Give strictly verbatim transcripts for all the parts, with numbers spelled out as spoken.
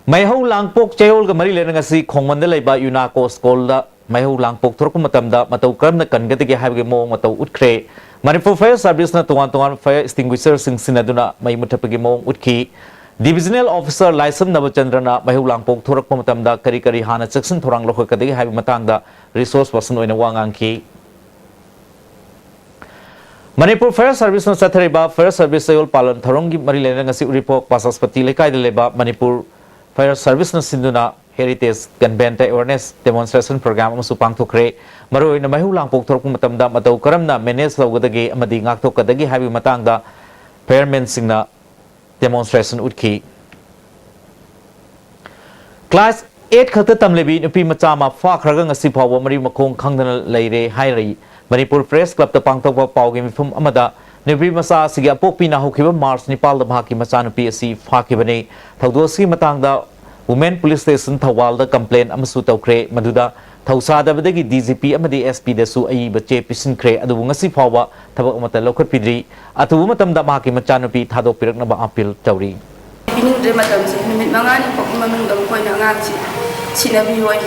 ꯃꯩꯍꯧ ꯂꯥꯡꯄꯣꯛ ꯆꯌꯣꯜꯒ ꯃꯔꯤ ꯂꯩꯅꯅ ꯉꯁꯤ ꯈꯣꯡꯃꯟꯗ ꯂꯩꯕ ꯌꯨꯅꯥꯀꯣ ꯁ꯭ꯀꯨꯜꯗ ꯃꯩꯍꯧ ꯂꯥꯡꯄꯣꯛ ꯊꯣꯔꯛꯄ ꯃꯇꯝꯗ ꯃꯇꯧ ꯀꯔꯝꯅ ꯀꯟꯒꯗꯒꯦ ꯍꯥꯏꯕꯒꯤ ꯃꯑꯣꯡ ꯃꯇꯧ ꯎꯠꯈ꯭ꯔꯦ꯫ ꯃꯅꯤꯄꯨꯔ ꯐꯥꯌꯔ ꯁꯥꯔꯚꯤꯁꯅ ꯇꯣꯉꯥꯟ ꯇꯣꯉꯥꯟꯕ ꯐꯥꯌꯔ ꯑꯦꯛꯁꯇꯤꯡꯒ꯭ꯋꯤꯁꯔꯁꯤꯡ ꯁꯤꯖꯤꯟꯅꯗꯨꯅ ꯃꯩ ꯃꯨꯊꯠꯄꯒꯤ ꯃꯑꯣꯡ ꯎꯠꯈꯤ꯫ ꯗꯤꯕꯤꯖꯅꯦꯜ ꯑꯣꯐꯤꯁꯥꯔ ꯂꯥꯏꯁ꯭ꯔꯝ ꯅꯕꯆꯟꯗ꯭ꯔꯅ ꯃꯩꯍꯧ ꯂꯥꯡꯄꯣꯛ ꯊꯣꯔꯛꯄ ꯃꯇꯝꯗ ꯀꯔꯤ ꯀꯔꯤ ꯍꯥꯟꯅ ꯆꯦꯛꯁꯤꯟ ꯊꯧꯔꯥꯡ ꯂꯧꯈꯠꯀꯗꯒꯦ ꯍꯥꯏꯕꯒꯤ ꯃꯇꯥꯡꯗ ꯔꯤꯁꯣꯔꯁ ꯄꯔꯁꯟ ꯑꯣꯏꯅ ꯋꯥ ꯉꯥꯡꯈꯤ꯫ ꯃꯅꯤꯄꯨꯔ ꯐꯥꯌꯔ ꯁꯥꯔꯚꯤꯁꯅ ꯆꯠꯊꯔꯤꯕ ꯐꯥꯌꯔ ꯁꯥꯔꯚꯤꯁ ꯆꯌꯣꯜ ꯄꯥꯂꯟ ꯊꯧꯔꯝꯒꯤ ꯃꯔꯤ ꯂꯩꯅꯅ ꯉꯁꯤ ꯎꯔꯤꯄꯣꯛ ꯄꯥꯁꯥꯁꯄꯇꯤ ꯂꯩꯀꯥꯏꯗ ꯂꯩꯕ ꯃꯅꯤꯄꯨꯔ ꯐꯥꯌꯔ ꯁꯥꯔꯚꯤꯁꯅ ꯁꯤꯟꯗꯨꯅ ꯍꯦꯔꯤꯇꯦꯖ ꯀꯟꯚꯦꯟꯠꯇ ꯑꯦꯋꯦꯔꯅꯦꯁ ꯗꯦꯃꯣꯟꯁꯇ꯭ꯔꯦꯁꯟ ꯄ꯭ꯔꯣꯒ꯭ꯔꯥꯝ ꯑꯃꯁꯨ ꯄꯥꯡꯊꯣꯛꯈ꯭ꯔꯦ꯫ ꯃꯔꯨꯑꯣꯏꯅ ꯃꯩꯍꯧ ꯂꯥꯡꯄꯣꯛ ꯊꯣꯔꯛꯄ ꯃꯇꯝꯗ ꯃꯇꯧ ꯀꯔꯝꯅ ꯃꯦꯅꯦꯖ ꯇꯧꯒꯗꯒꯦ ꯑꯃꯗꯤ ꯉꯥꯛꯊꯣꯛꯀꯗꯒꯦ ꯍꯥꯏꯕꯒꯤ ꯃꯇꯥꯡꯗ ꯐꯥꯌꯔꯃꯦꯟꯁꯤꯡꯅ ꯗꯦꯃꯣꯟꯁꯇ꯭ꯔꯦꯁꯟ ꯎꯠꯈꯤ꯫ ꯀ꯭ꯂꯥꯁ ꯑꯦꯠ ꯈꯛꯇ ꯇꯝꯂꯤꯕꯤ ꯅꯨꯄꯤ ꯃꯆꯥ ꯑꯃ ꯐꯥꯈ꯭ꯔꯒ ꯉꯁꯤ ꯐꯥꯎꯕ ꯃꯔꯤ ꯃꯈꯣꯡ ꯈꯪꯗꯅ ꯂꯩꯔꯦ ꯍꯥꯏꯔꯤ꯫ ꯃꯅꯤꯄꯨꯔ ꯄ꯭ꯔꯦꯁ ꯀ꯭ꯂꯕꯇ ꯄꯥꯡꯊꯣꯛꯄ ꯄꯥꯎꯒꯤ ꯃꯤꯐꯝ ꯑꯃꯗ ꯅꯨꯄꯤ ꯃꯆꯥ ꯑꯁꯤꯒꯤ ꯑꯄꯣꯛꯄꯤꯅ ꯍꯧꯈꯤꯕ ꯃꯥꯔꯆ ꯅꯤꯄꯥꯜꯗ ꯃꯍꯥꯛꯀꯤ ꯃꯆꯥꯅꯨꯄꯤ ꯑꯁꯤ ꯐꯥꯈꯤꯕꯅꯤ꯫ ꯊꯧꯗꯣꯛ ꯑꯁꯤꯒꯤ ꯃꯇꯥꯡꯗ ꯋꯨꯃꯦꯟ ꯄꯨꯂꯤꯁ ꯁ꯭ꯇꯦꯁꯟ ꯊꯧꯕꯥꯜꯗ ꯀꯝꯄ꯭ꯂꯦꯟ ꯑꯃꯁꯨ ꯇꯧꯈ꯭ꯔꯦ꯫ ꯃꯗꯨꯗ ꯊꯧꯁꯥꯗꯕꯗꯒꯤ ꯗꯤ ꯖꯤ ꯄꯤ ꯑꯃꯗꯤ ꯑꯦꯁ ꯄꯤꯗꯁꯨ ꯑꯏꯕ ꯆꯦ ꯄꯤꯁꯤꯟꯈ꯭ꯔꯦ꯫ ꯑꯗꯨꯕꯨ ꯉꯁꯤ ꯐꯥꯎꯕ ꯊꯕꯛ ꯑꯃꯠꯇ ꯂꯧꯈꯠꯄꯤꯗ꯭ꯔꯤ꯫ ꯑꯊꯨꯕ ꯃꯇꯝꯗ ꯃꯍꯥꯛꯀꯤ ꯃꯆꯥꯅꯨꯄꯤ ꯊꯥꯗꯣꯛꯄꯤꯔꯛꯅꯕ ꯑꯄꯤꯜ ꯇꯧꯔꯤ꯫ ꯄꯤꯅꯤꯡꯗ꯭ꯔꯦ꯫ ꯃꯇꯝꯁꯦ ꯅꯨꯃꯤꯠ ꯃꯉꯥꯅꯤ ꯐꯥꯎꯒꯤ ꯃꯅꯨꯡꯗ ꯃꯈꯣꯏꯅ ꯑꯉꯥꯡꯁꯤ ꯁꯤꯟꯅꯕꯤꯌꯨ ꯍꯥꯏ꯫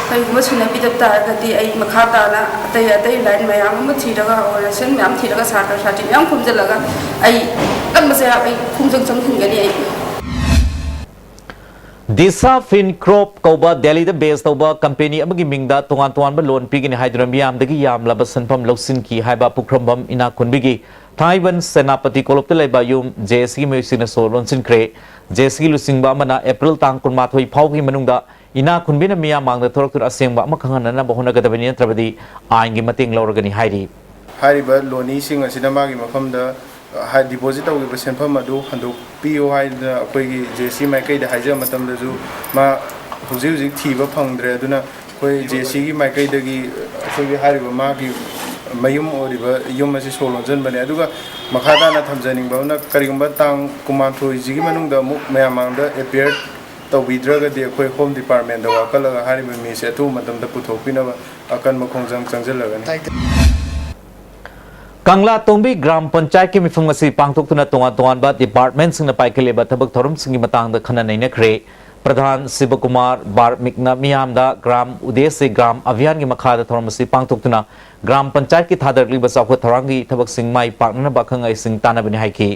ꯀꯔꯤꯒꯨꯝꯕ ꯁꯤꯟꯅꯕꯤꯗꯕ ꯇꯥꯔꯒꯗꯤ ꯑꯩ ꯃꯈꯥ ꯇꯥꯅ ꯑꯇꯩ ꯑꯇꯩ ꯂꯥꯏꯟ ꯃꯌꯥꯝ ꯑꯃ ꯊꯤꯔꯒ, ꯑꯣꯔꯒꯅꯥꯏꯖꯦꯁꯟ ꯃꯌꯥꯝ ꯊꯤꯔꯒ, ꯁꯥꯇ꯭ꯔ ꯁꯥꯇ꯭ꯔꯤ ꯃꯌꯥꯝ ꯈꯣꯝꯖꯤꯜꯂꯒ ꯑꯩ ꯀꯟꯕꯁꯦ ꯑꯩ ꯈꯣꯡꯖꯪ ꯆꯪꯁꯤꯟꯒꯅꯤ ꯑꯩ꯫ ꯗꯤꯁꯥ ꯐꯤꯟ ꯀ꯭ꯔꯣꯞ ꯀꯧꯕ ꯗꯦꯜꯂꯤꯗ ꯕꯦꯁ ꯇꯧꯕ ꯀꯝꯄꯦꯅꯤ ꯑꯃꯒꯤ ꯃꯤꯡꯗ ꯇꯣꯉꯥꯟ ꯇꯣꯉꯥꯟꯕ ꯂꯣꯟ ꯄꯤꯒꯅꯤ ꯍꯥꯏꯗꯨꯅ ꯃꯤꯌꯥꯝꯗꯒꯤ ꯌꯥꯝꯂꯕ ꯁꯦꯟꯐꯝ ꯂꯧꯁꯤꯟꯈꯤ ꯍꯥꯏꯕ ꯄꯨꯈ꯭ꯔꯝꯕꯝ ꯏꯅꯥꯛ ꯈꯨꯟꯕꯤꯒꯤ ꯊꯥꯡꯃꯩꯕꯟ ꯁꯦꯅꯥꯄꯇꯤ ꯀꯣꯂꯨꯞꯇ ꯂꯩꯕ ꯌꯨꯝ ꯖꯦ ꯑꯦꯁ ꯁꯤꯒꯤ ꯃꯤꯑꯣꯏꯁꯤꯡꯅ ꯁꯣ ꯂꯣꯟꯁꯤꯟꯈ꯭ꯔꯦ꯫ ꯖꯦ ꯑꯦꯁ ꯁꯤꯒꯤ ꯂꯨꯆꯤꯡꯕ ꯑꯃꯅ ꯑꯦꯄ꯭ꯔꯤꯜ ꯇꯥꯡ ꯀꯨꯟꯃꯥꯊꯣꯏ ꯐꯥꯎꯕꯒꯤ ꯃꯅꯨꯡꯗ ꯏꯅꯥꯛ ꯈꯨꯟꯕꯤꯅ ꯃꯤꯌꯥꯝ ꯃꯥꯡꯗ ꯊꯣꯔꯛꯇꯨꯅ ꯑꯁꯦꯡꯕ ꯑꯃ ꯈꯪꯍꯟꯅꯅꯕ ꯍꯣꯠꯅꯒꯗꯕꯅꯤ, ꯅꯠꯇ꯭ꯔꯕꯗꯤ ꯑꯥꯏꯟꯒꯤ ꯃꯇꯦꯡ ꯂꯧꯔꯒꯅꯤ ꯍꯥꯏꯔꯤ꯫ ꯍꯥꯏꯔꯤꯕ ꯂꯣꯅꯤꯁꯤꯡ ꯑꯁꯤꯅ ꯃꯥꯒꯤ ꯃꯐꯝꯗ, ꯍꯥꯏ, ꯗꯤꯄꯣꯖꯤꯠ ꯇꯧꯈꯤꯕ ꯁꯦꯟꯐꯝ ꯑꯗꯨ ꯍꯟꯗꯣꯛꯄꯤꯌꯨ ꯍꯥꯏꯗꯨꯅ ꯑꯩꯈꯣꯏꯒꯤ ꯖꯦ ꯑꯦꯁ ꯁꯤ ꯃꯥꯏꯀꯩꯗ ꯍꯥꯏꯖꯕ ꯃꯇꯝꯗꯁꯨ ꯃꯥ ꯍꯧꯖꯤꯛ ꯍꯧꯖꯤꯛ ꯊꯤꯕ ꯐꯪꯗ꯭ꯔꯦ꯫ ꯑꯗꯨꯅ ꯑꯩꯈꯣꯏ ꯖꯦ ꯑꯦꯁ ꯁꯤꯒꯤ ꯃꯥꯏꯀꯩꯗꯒꯤ ꯑꯩꯈꯣꯏꯒꯤ ꯍꯥꯏꯔꯤꯕ ꯃꯥꯒꯤ ꯃꯌꯨꯝ ꯑꯣꯏꯔꯤꯕ ꯌꯨꯝ ꯑꯁꯤ ꯁꯣ ꯂꯣꯟꯁꯤꯟꯕꯅꯦ꯫ ꯑꯗꯨꯒ ꯃꯈꯥ ꯇꯥꯅ ꯊꯝꯖꯅꯤꯡꯕ ꯑꯃꯅ, ꯀꯔꯤꯒꯨꯝꯕ ꯇꯥꯡ ꯀꯨꯟꯃꯥꯊꯣꯏꯁꯤꯒꯤ ꯃꯅꯨꯡꯗ ꯑꯃꯨꯛ ꯃꯌꯥꯝ ꯃꯥꯡꯗ ꯑꯦꯄꯤꯌꯔ ꯇꯧꯕꯤꯗ꯭ꯔꯒꯗꯤ ꯑꯩꯈꯣꯏ ꯍꯣꯝ ꯗꯤꯄꯥꯔꯠꯃꯦꯟꯗ ꯋꯥꯀꯠꯂꯒ ꯍꯥꯏꯔꯤꯕ ꯃꯤꯁꯦ ꯑꯊꯨꯕ ꯃꯇꯝꯗ ꯄꯨꯊꯣꯛꯄꯤꯅꯕ ꯑꯀꯟꯕ ꯈꯣꯡꯖꯪ ꯆꯪꯁꯤꯜꯂꯒꯅꯤ꯫ ꯀꯪꯂꯥꯇꯣꯡꯕꯤ ꯒ꯭ꯔꯥꯝ ꯄꯟꯆꯥꯌꯠꯀꯤ ꯃꯤꯐꯝ ꯑꯁꯤ ꯄꯥꯡꯊꯣꯛꯇꯨꯅ ꯇꯣꯉꯥꯟ ꯇꯣꯉꯥꯟꯕ ꯗꯤꯄꯥꯔꯠꯃꯦꯟꯁꯤꯡꯅ ꯄꯥꯏꯈꯠꯂꯤꯕ ꯊꯕꯛ ꯊꯧꯔꯝꯁꯤꯡꯒꯤ ꯃꯇꯥꯡꯗ ꯈꯟꯅ ꯅꯩꯅꯈ꯭ꯔꯦ꯫ ꯄ꯭ꯔꯙꯥꯟ ꯁꯤꯕꯀꯨꯃꯥꯔ ꯕꯥꯔꯃꯤꯛꯅ ꯃꯤꯌꯥꯝꯗ ꯒ꯭ꯔꯥꯝ ꯎꯗꯦꯁꯦ ꯒ꯭ꯔꯥꯝ ꯑꯚꯤꯌꯥꯟꯒꯤ ꯃꯈꯥꯗ ꯊꯧꯔꯝ ꯑꯁꯤ ꯄꯥꯡꯊꯣꯛꯇꯨꯅ ꯒ꯭ꯔꯥꯝ ꯄꯟꯆꯥꯌꯠꯀꯤ ꯊꯥꯗꯔꯛꯂꯤꯕ ꯆꯥꯎꯈꯠ ꯊꯧꯔꯥꯡꯒꯤ ꯊꯕꯛꯁꯤꯡ ꯃꯥꯏ ꯄꯥꯛꯅꯅꯕ ꯑꯈꯪ ꯑꯍꯩꯁꯤꯡ ꯇꯥꯟꯅꯕꯅꯤ ꯍꯥꯏꯈꯤ꯫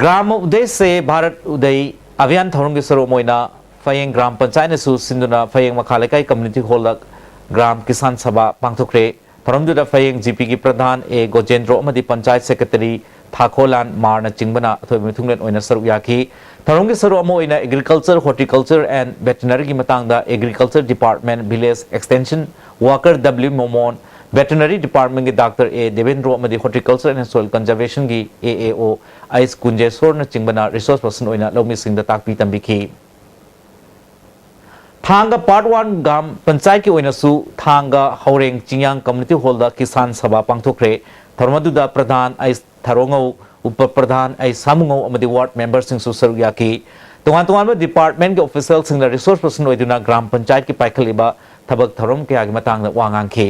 ꯒ꯭ꯔꯥꯝ ꯎꯗꯦꯁꯦ ꯚꯥꯔꯠ ꯎꯗꯩ ꯑꯚꯤꯌꯥꯟ ꯊꯧꯔꯝꯒꯤ ꯁꯔꯨꯛ ꯑꯃ ꯑꯣꯏꯅ ꯐꯌꯦꯡ ꯒ꯭ꯔꯥꯝ ꯄꯟꯆꯥꯌꯠꯅꯁꯨ ꯁꯤꯟꯗꯨꯅ ꯐꯌꯦꯡ ꯃꯈꯥ ꯂꯩꯀꯥꯏ ꯀꯝꯃ꯭ꯌꯨꯅꯤꯇꯤ ꯍꯣꯜꯗ ꯒ꯭ꯔꯥꯝ ꯀꯤꯁꯥꯟ ꯁꯚꯥ ꯄꯥꯡꯊꯣꯛꯈ꯭ꯔꯦ꯫ ꯊꯧꯔꯝꯗꯨꯗ ꯐꯌꯦꯡ ꯖꯤꯄꯤꯒꯤ ꯄ꯭ꯔꯙꯥꯟ ꯑꯦ ꯒꯣꯖꯦꯟꯗ꯭ꯔꯣ ꯑꯃꯗꯤ ꯄꯟꯆꯥꯌꯠ ꯁꯦꯀ꯭ꯔꯦꯇꯔꯤ ꯊꯥꯈꯣꯂꯥꯟ ꯃꯥꯔꯅꯆꯤꯡꯕꯅ ꯑꯊꯣꯏꯕ ꯃꯤꯊꯨꯡꯂꯦꯟ ꯑꯣꯏꯅ ꯁꯔꯨꯛ ꯌꯥꯈꯤ꯫ ꯊꯧꯔꯝꯒꯤ ꯁꯔꯨꯛ ꯑꯃ ꯑꯣꯏꯅ Agriculture, Horticulture and Veterinary-ꯒꯤ ꯃꯇꯥꯡꯗ Agriculture Department Village Extension Worker W Momon, Veterinary Department-ꯀꯤ ꯗꯥꯛꯇꯔ ꯑꯦ ꯗꯦꯕꯦꯟꯗ꯭ꯔꯣ ꯑꯃꯗꯤ Horticulture and Soil Conservation-ꯒꯤ A A O ꯑꯩꯆ ꯀꯨꯟꯖꯦꯁꯣꯔꯅꯆꯤꯡꯕꯅ resource person ꯑꯣꯏꯅ ꯂꯧꯃꯤꯁꯤꯡꯗ ꯇꯥꯛꯄꯤ ꯇꯝꯕꯤꯈꯤ꯫ ꯊꯥꯡꯒ Part One ꯒ꯭ꯔꯥꯝ ꯄꯟꯆꯥꯌꯠꯀꯤ ꯑꯣꯏꯅꯁꯨ ꯊꯥꯡꯒ ꯍꯧꯔꯦꯡ ꯆꯤꯡꯌꯥꯡ ꯀꯝꯃ꯭ꯌꯨꯅꯤꯇꯤ ꯍꯣꯜꯗ ꯀꯤꯁꯥꯟ ꯁꯚꯥ ꯄꯥꯡꯊꯣꯛꯈ꯭ꯔꯦ꯫ ꯊꯧꯔꯝ ꯑꯗꯨꯗ ꯄ꯭ꯔꯙꯥꯟ ꯑꯩꯆ ꯊꯥꯔꯣꯉꯧ, ꯎꯄ ꯄ꯭ꯔꯙꯥꯟ ꯑꯩꯆ ꯁꯥꯃꯨꯉꯧ ꯑꯃꯗꯤ ꯋꯥꯔꯗ ꯃꯦꯝꯕꯔꯁꯤꯡꯁꯨ ꯁꯔꯨꯛ ꯌꯥꯈꯤ꯫ ꯇꯣꯉꯥꯟ ꯇꯣꯉꯥꯟꯕ ꯗꯤꯄꯥꯔꯠꯃꯦꯟꯒꯤ ꯑꯣꯐꯤꯁꯤꯌꯦꯜꯁꯤꯡꯅ resource person ꯑꯣꯏꯗꯨꯅ ꯒ꯭ꯔꯥꯝ ꯄꯟꯆꯥꯌꯠꯀꯤ ꯄꯥꯏꯈꯠꯂꯤꯕ ꯊꯕꯛ ꯊꯧꯔꯝ ꯀꯌꯥꯒꯤ ꯃꯇꯥꯡꯗ ꯋꯥ ꯉꯥꯡꯈꯤ꯫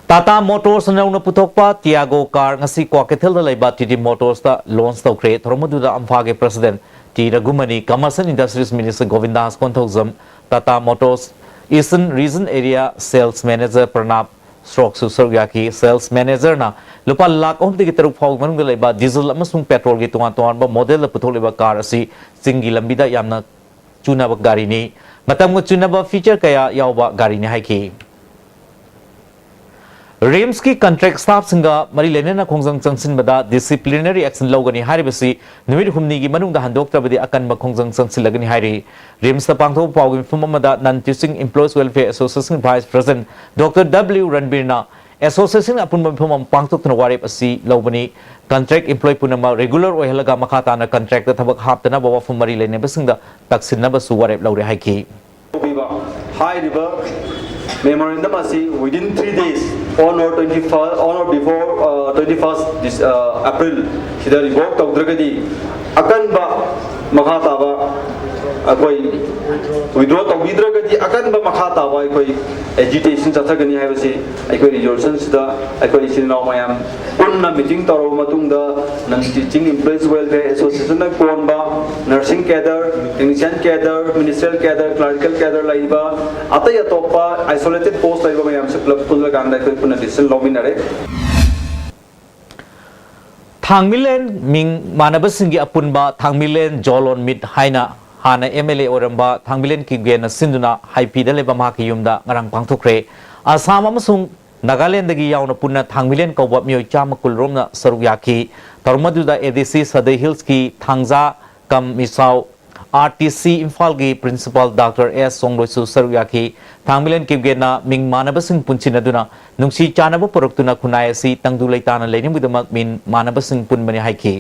ꯇꯥꯇꯥ ꯃꯣꯇꯣꯔꯁꯅ ꯅꯧꯅ ꯄꯨꯊꯣꯛꯄ ꯇꯤꯌꯥꯒꯣ ꯀꯥꯔ ꯉꯁꯤ ꯀ꯭ꯋꯥꯀꯩꯊꯦꯜꯗ ꯂꯩꯕ ꯇꯤ ꯗꯤ ꯃꯣꯇꯣꯔꯁꯇ ꯂꯣꯟꯆ ꯇꯧꯈ꯭ꯔꯦ꯫ ꯊꯧꯔꯝ ꯑꯗꯨꯗ ꯑꯝꯐꯥꯒꯤ president T Raghumani, commerce and industries minister Govindas Konthoujam, Tata motors eastern region area sales manager Pranab ꯁ꯭ꯔꯣꯛꯁꯨ ꯁꯔꯨꯛ ꯌꯥꯈꯤ꯫ ꯁꯦꯜꯁ ꯃꯦꯅꯦꯖꯔꯅ ꯂꯨꯄꯥ ꯂꯥꯈ ꯑꯍꯨꯝꯗꯒꯤ ꯇꯔꯨꯛ ꯐꯥꯎꯒꯤ ꯃꯅꯨꯡꯗ ꯂꯩꯕ ꯗꯤꯖꯜ ꯑꯃꯁꯨꯡ ꯄꯦꯇ꯭ꯔꯣꯜꯒꯤ ꯇꯣꯉꯥꯟ ꯇꯣꯉꯥꯟꯕ ꯃꯣꯗꯦꯜꯗ ꯄꯨꯊꯣꯛꯂꯤꯕ ꯀꯥꯔ ꯑꯁꯤ ꯆꯤꯡꯒꯤ ꯂꯝꯕꯤꯗ ꯌꯥꯝꯅ ꯆꯨꯅꯕ ꯒꯥꯔꯤꯅꯤ꯫ ꯃꯇꯝꯒ ꯆꯨꯅꯕ ꯐꯤꯆꯔ ꯀꯌꯥ ꯌꯥꯎꯕ ꯒꯥꯔꯤꯅꯤ ꯍꯥꯏꯈꯤ꯫ ꯔꯤꯝꯁꯀꯤ ꯀꯟꯇ꯭ꯔꯦꯛ ꯁ꯭ꯇꯥꯐꯁꯤꯡꯒ ꯃꯔꯤ ꯂꯩꯅꯅ ꯈꯣꯡꯖꯪ ꯆꯪꯁꯤꯟꯕꯗ ꯗꯤꯁꯤꯄ꯭ꯂꯤꯅꯔꯤ ꯑꯦꯛꯁꯟ ꯂꯧꯒꯅꯤ ꯍꯥꯏꯔꯤꯕꯁꯤ ꯅꯨꯃꯤꯠ ꯍꯨꯝꯅꯤꯒꯤ ꯃꯅꯨꯡꯗ ꯍꯟꯗꯣꯛꯇ꯭ꯔꯕꯗꯤ ꯑꯀꯟꯕ ꯈꯣꯡꯖꯪ ꯆꯪꯁꯤꯜꯂꯒꯅꯤ ꯍꯥꯏꯔꯤ꯫ ꯔꯤꯝꯁꯇ ꯄꯥꯡꯊꯣꯛꯄ ꯄꯥꯎꯒꯤ ꯃꯤꯐꯝ ꯑꯃꯗ non teaching employees welfare association vice president doctor W ꯔꯟꯕꯤꯔꯅ ꯑꯦꯁꯣꯁꯤꯌꯦꯁꯟ ꯑꯄꯨꯟꯕ ꯃꯤꯐꯝ ꯑꯃ ꯄꯥꯡꯊꯣꯛꯇꯨꯅ ꯋꯥꯔꯦꯞ ꯑꯁꯤ ꯂꯧꯕꯅꯤ꯫ ꯀꯟꯇ꯭ꯔꯦꯛ ꯏꯝꯄ꯭ꯂꯣꯌꯤ ꯄꯨꯝꯅꯃꯛ ꯔꯤꯒꯨꯂꯔ ꯑꯣꯏꯍꯜꯂꯒ ꯃꯈꯥ ꯇꯥꯅ ꯀꯟꯇ꯭ꯔꯦꯛꯇ ꯊꯕꯛ ꯍꯥꯞꯇꯅꯕ ꯋꯥꯐꯝ ꯃꯔꯤ ꯂꯩꯅꯕꯁꯤꯡꯗ ꯇꯛꯁꯤꯟꯅꯕꯁꯨ ꯋꯥꯔꯦꯞ ꯂꯧꯔꯦ ꯍꯥꯏꯈꯤ꯫ ꯇꯧꯕꯤꯕ꯫ ꯍꯥꯏꯔꯤꯕ memorandum ꯑꯁꯤ within three days on or twenty first, on or before, uh, twenty first this, uh, April ꯁꯤꯗ revoke ꯇꯧꯗ꯭ꯔꯒꯗꯤ ꯑꯀꯟꯕ ꯃꯈꯥ ꯇꯥꯕ, ꯑꯩꯈꯣꯏ ꯋꯤꯗ꯭ꯔꯣ ꯇꯧꯕꯤꯗ꯭ꯔꯒꯗꯤ ꯑꯀꯟꯕ ꯃꯈꯥ ꯇꯥꯕ ꯑꯩꯈꯣꯏ ꯑꯦꯖꯤꯇꯦꯁꯟ ꯆꯠꯊꯒꯅꯤ ꯍꯥꯏꯕꯁꯤ ꯑꯩꯈꯣꯏ ꯔꯤꯖꯣꯂꯨꯁꯟꯁꯤꯗ ꯑꯩꯈꯣꯏ ꯏꯆꯤꯜ ꯏꯅꯥꯎ ꯃꯌꯥꯝ ꯄꯨꯟꯅ ꯃꯤꯇꯤꯡ ꯇꯧꯔꯕ ꯃꯇꯨꯡꯗ ꯅꯟ ꯇꯤꯆꯤꯡ ꯏꯝꯄ꯭ꯂꯣꯌꯤꯁ ꯋꯦꯜꯐꯤꯌꯔ ꯑꯦꯁꯣꯁꯤꯌꯦꯁꯟꯅ ꯀꯣꯟꯕ nursing cadre, technician cadre, ministerial cadre, clerical cadre ꯂꯩꯔꯤꯕ ꯑꯇꯩ ꯑꯇꯣꯞꯄ ꯑꯥꯏꯁꯣꯂꯦꯇꯦꯠ ꯄꯣꯁ ꯂꯩꯕ ꯃꯌꯥꯝꯁꯦ ꯄꯨꯂꯞ ꯄꯨꯜꯂꯀꯥꯟꯗ ꯑꯩꯈꯣꯏ ꯄꯨꯟꯅ ꯗꯤꯁꯤꯖꯟ ꯂꯧꯃꯤꯟꯅꯔꯦ꯫ ꯊꯥꯡꯃꯤꯂꯦꯟ ꯃꯤꯡ ꯃꯥꯟꯅꯕꯁꯤꯡꯒꯤ ꯑꯄꯨꯟꯕ ꯊꯥꯡꯃꯤꯂꯦꯟ ꯖꯣꯂꯣꯟ ꯃꯤꯠ ꯍꯥꯏꯅ ꯍꯥꯟꯅ ꯑꯦꯝ ꯑꯦꯜ ꯑꯦ ꯑꯣꯏꯔꯝꯕ ꯊꯥꯡꯃꯤꯂꯦꯟ ꯀꯤꯞꯒꯦꯟꯅ ꯁꯤꯟꯗꯨꯅ ꯍꯥꯏꯄꯤꯗ ꯂꯩꯕ ꯃꯍꯥꯛꯀꯤ ꯌꯨꯝꯗ ꯉꯔꯥꯡ ꯄꯥꯡꯊꯣꯛꯈ꯭ꯔꯦ꯫ ꯑꯁꯥꯝ ꯑꯃꯁꯨꯡ ꯅꯥꯒꯥꯂꯦꯟꯗꯒꯤ ꯌꯥꯎꯅ ꯄꯨꯟꯅ ꯊꯥꯡꯃꯤꯂꯦꯟ ꯀꯧꯕ ꯃꯤꯑꯣꯏ ꯆꯥꯝꯃ ꯀꯨꯟꯔꯣꯝꯅ ꯁꯔꯨꯛ ꯌꯥꯈꯤ꯫ ꯊꯧꯔꯝ ꯑꯗꯨꯗ ꯑꯦ ꯗꯤ ꯁꯤ ꯁꯗꯩ ꯍꯤꯜꯁꯀꯤ ꯊꯥꯡꯖꯥ ꯀꯝ ꯃꯤꯁꯥꯎ, ꯑꯥꯔ ꯇꯤ ꯁꯤ ꯏꯝꯐꯥꯜꯒꯤ ꯄ꯭ꯔꯤꯟꯁꯤꯄꯥꯜ ꯗꯥꯛꯇꯔ ꯑꯦꯁ ꯁꯣꯡꯂꯣꯏꯁꯨ ꯁꯔꯨꯛ ꯌꯥꯈꯤ꯫ ꯊꯥꯡꯃꯤꯂꯦꯟ ꯀꯤꯞꯒꯦꯟꯅ ꯃꯤꯡ ꯃꯥꯟꯅꯕꯁꯤꯡ ꯄꯨꯟꯁꯤꯟꯅꯗꯨꯅ ꯅꯨꯡꯁꯤ ꯆꯥꯟꯅꯕ ꯄꯨꯔꯛꯇꯨꯅ ꯈꯨꯟꯅꯥꯏ ꯑꯁꯤ ꯇꯪꯗꯨ ꯂꯩꯇꯥꯅ ꯂꯩꯅꯕꯒꯤꯗꯃꯛ ꯃꯤꯡ ꯃꯥꯟꯅꯕꯁꯤꯡ ꯄꯨꯟꯕꯅꯤ ꯍꯥꯏꯈꯤ꯫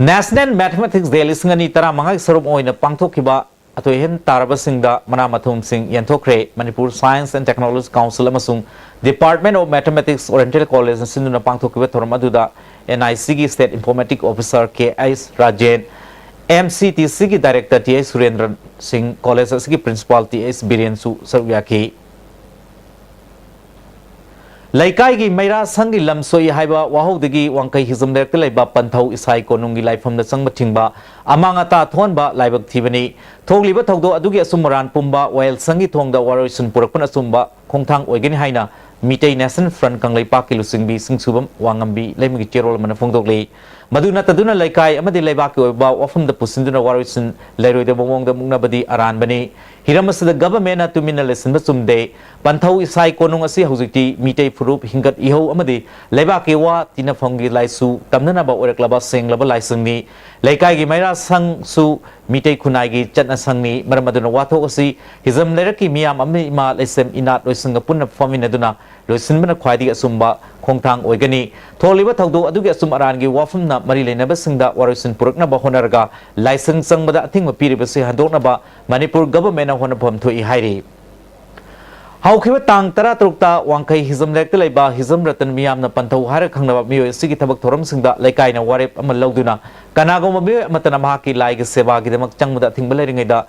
National Mathematics Day ꯂꯤꯁꯤꯡ ꯑꯅꯤ ꯇꯔꯥꯃꯉꯥꯒꯤ ꯁꯔꯨꯛ ꯑꯣꯏꯅ ꯄꯥꯡꯊꯣꯛꯈꯤꯕ ꯑꯊꯣꯏ ꯑꯍꯦꯟ ꯇꯥꯔꯕꯁꯤꯡꯗ ꯃꯅꯥ ꯃꯊꯨꯝꯁꯤꯡ ꯌꯦꯟꯊꯣꯛꯈ꯭ꯔꯦ꯫ Manipur Science and Technology Council ꯑꯃꯁꯨꯡ Department of Mathematics Oriental College ꯅ ꯁꯤꯟꯗꯨꯅ ꯄꯥꯡꯊꯣꯛꯈꯤꯕ ꯊꯧꯔꯝ ꯑꯗꯨꯗ ꯑꯦꯟ ꯑꯥꯏ ꯁꯤꯒꯤ State Informatic Officer K H Rajen, M C T ꯁꯤꯒꯤ Director T H Surendra Singh, college ꯑꯁꯤꯒꯤ ꯄ꯭ꯔꯤꯟꯁꯤꯄꯥꯜ ꯇꯤ ꯑꯩꯆ ꯕꯤꯔꯦꯟꯁꯨ ꯁꯔꯨꯛ ꯌꯥꯈꯤ꯫ ꯂꯩꯀꯥꯏꯒꯤ ꯃꯩꯔꯥ ꯁꯪꯒꯤ ꯂꯝ ꯁꯣꯛꯏ ꯍꯥꯏꯕ ꯋꯥꯍꯧꯗꯒꯤ ꯋꯥꯡꯈꯩ ꯍꯤꯖꯝ ꯂꯩꯔꯛꯇ ꯂꯩꯕ ꯄꯟꯊꯧ ꯏꯁꯥꯏ ꯀꯣꯅꯨꯡꯒꯤ ꯂꯥꯏꯐꯝꯗ ꯆꯪꯕ ꯊꯤꯡꯕ ꯑꯃꯥꯡ ꯑꯇꯥ ꯊꯣꯛꯍꯟꯕ ꯂꯥꯏꯕꯛ ꯊꯤꯕꯅꯤ꯫ ꯊꯣꯛꯂꯤꯕ ꯊꯧꯗꯣꯛ ꯑꯗꯨꯒꯤ ꯑꯆꯨꯝ ꯑꯔꯥꯟ ꯄꯨꯝꯕ ꯋꯥꯌꯦꯜ ꯁꯪꯒꯤ ꯊꯣꯡꯗ ꯋꯥꯔꯣꯏꯁꯤꯟ ꯄꯨꯔꯛꯄꯅ ꯑꯆꯨꯝꯕ ꯈꯣꯡꯊꯥꯡ ꯑꯣꯏꯒꯅꯤ ꯍꯥꯏꯅ ꯃꯤꯇꯩ National Front ꯀꯪꯂꯩꯄꯥꯛꯀꯤ ꯂꯨꯆꯤꯡꯕꯤ ꯁꯤꯡꯁꯨꯕꯝ ꯋꯥꯉꯝꯕꯤ ꯂꯩꯃꯒꯤ ꯆꯦꯔꯣꯜ ꯑꯃꯅ ꯐꯣꯡꯗꯣꯛꯂꯤ꯫ ꯃꯗꯨ ꯅꯠꯇꯗꯨꯅ ꯂꯩꯀꯥꯏ ꯑꯃꯗꯤ ꯂꯩꯕꯥꯛꯀꯤ ꯑꯣꯏꯕ ꯋꯥꯐꯝꯗ ꯄꯨꯁꯤꯟꯗꯨꯅ ꯋꯥꯔꯣꯏꯁꯤꯟ ꯂꯩꯔꯣꯏꯗꯕ ꯃꯑꯣꯡꯗ ꯃꯨꯛꯅꯕꯗꯤ ꯑꯔꯥꯟꯕꯅꯤ꯫ ꯍꯤꯔꯝ ꯑꯁꯤꯗ government ꯅ ꯇꯨꯃꯤꯟꯅ ꯂꯩꯁꯤꯟꯕ ꯆꯨꯝꯗꯦ꯫ ꯄꯟꯊꯧ ꯏꯁꯥꯏ ꯀꯣꯅꯨꯡ ꯑꯁꯤ ꯍꯧꯖꯤꯛꯇꯤ ꯃꯤꯇꯩ ꯐꯨꯔꯨꯞ ꯍꯤꯡꯒꯠ ꯏꯍꯧ ꯑꯃꯗꯤ ꯂꯩꯕꯥꯛꯀꯤ ꯋꯥ ꯇꯤꯟꯅꯐꯝꯒꯤ ꯂꯥꯏꯁꯨ ꯇꯝꯅꯅꯕ ꯑꯣꯏꯔꯛꯂꯕ ꯁꯦꯡꯂꯕ ꯂꯥꯏꯁꯪꯅꯤ꯫ ꯂꯩꯀꯥꯏꯒꯤ ꯃꯩꯔꯥ ꯁꯪꯁꯨ ꯃꯤꯇꯩ ꯈꯨꯟꯅꯥꯏꯒꯤ ꯆꯠꯅ ꯁꯪꯅꯤ꯫ ꯃꯔꯝ ꯑꯗꯨꯅ ꯋꯥꯊꯣꯛ ꯑꯁꯤ ꯍꯤꯖꯝ ꯂꯩꯔꯛꯀꯤ ꯃꯤꯌꯥꯝ ꯑꯃꯗꯤ ꯏꯃꯥ ꯂꯩꯁꯦꯝ ꯏꯅꯥꯠ ꯂꯣꯏꯁꯪꯒ ꯄꯨꯟꯅ ꯐꯝꯃꯤꯟꯅꯗꯨꯅ ꯂꯣꯏꯁꯤꯟꯕꯅ ꯈ꯭ꯋꯥꯏꯗꯒꯤ ꯑꯆꯨꯝꯕ ꯈꯣꯡꯊꯥꯡ ꯑꯣꯏꯒꯅꯤ꯫ ꯊꯣꯛꯂꯤꯕ ꯊꯧꯗꯣꯛ ꯑꯗꯨꯒꯤ ꯑꯆꯨꯝ ꯑꯔꯥꯟꯒꯤ ꯋꯥꯐꯝꯅ ꯃꯔꯤ ꯂꯩꯅꯕꯁꯤꯡꯗ ꯋꯥꯔꯣꯏꯁꯤꯟ ꯄꯨꯔꯛꯅꯕ ꯍꯣꯠꯅꯔꯒ ꯂꯥꯏꯁꯪ ꯆꯪꯕꯗ ꯑꯊꯤꯡꯕ ꯄꯤꯔꯤꯕꯁꯤ ꯍꯟꯗꯣꯛꯅꯕ ꯃꯅꯤꯄꯨꯔ government ꯅ ꯍꯣꯠꯅꯐꯝ ꯊꯣꯛꯏ ꯍꯥꯏꯔꯤ꯫ ꯍꯧꯈꯤꯕ ꯇꯥꯡ ꯇꯔꯥꯇꯔꯨꯛꯇ ꯋꯥꯡꯈꯩ ꯍꯤꯖꯝ ꯂꯩꯔꯛꯇ ꯂꯩꯕ ꯍꯤꯖꯝ ꯔꯇꯟ ꯃꯤꯌꯥꯝꯅ ꯄꯟꯊꯧ ꯍꯥꯏꯔ ꯈꯪꯅꯕ ꯃꯤꯑꯣꯏ ꯑꯁꯤꯒꯤ ꯊꯕꯛ ꯊꯧꯔꯝꯁꯤꯡꯗ ꯂꯩꯀꯥꯏꯅ ꯋꯥꯔꯦꯞ ꯑꯃ ꯂꯧꯗꯨꯅ ꯀꯅꯥꯒꯨꯝꯕ ꯃꯤꯑꯣꯏ ꯑꯃꯠꯇꯅ ꯃꯍꯥꯛꯀꯤ ꯂꯥꯏꯒꯤ ꯁꯦꯕꯥꯒꯤꯗꯃꯛ ꯆꯪꯕꯗ ꯑꯊꯤꯡꯕ ꯂꯩꯔꯤꯉꯩꯗ,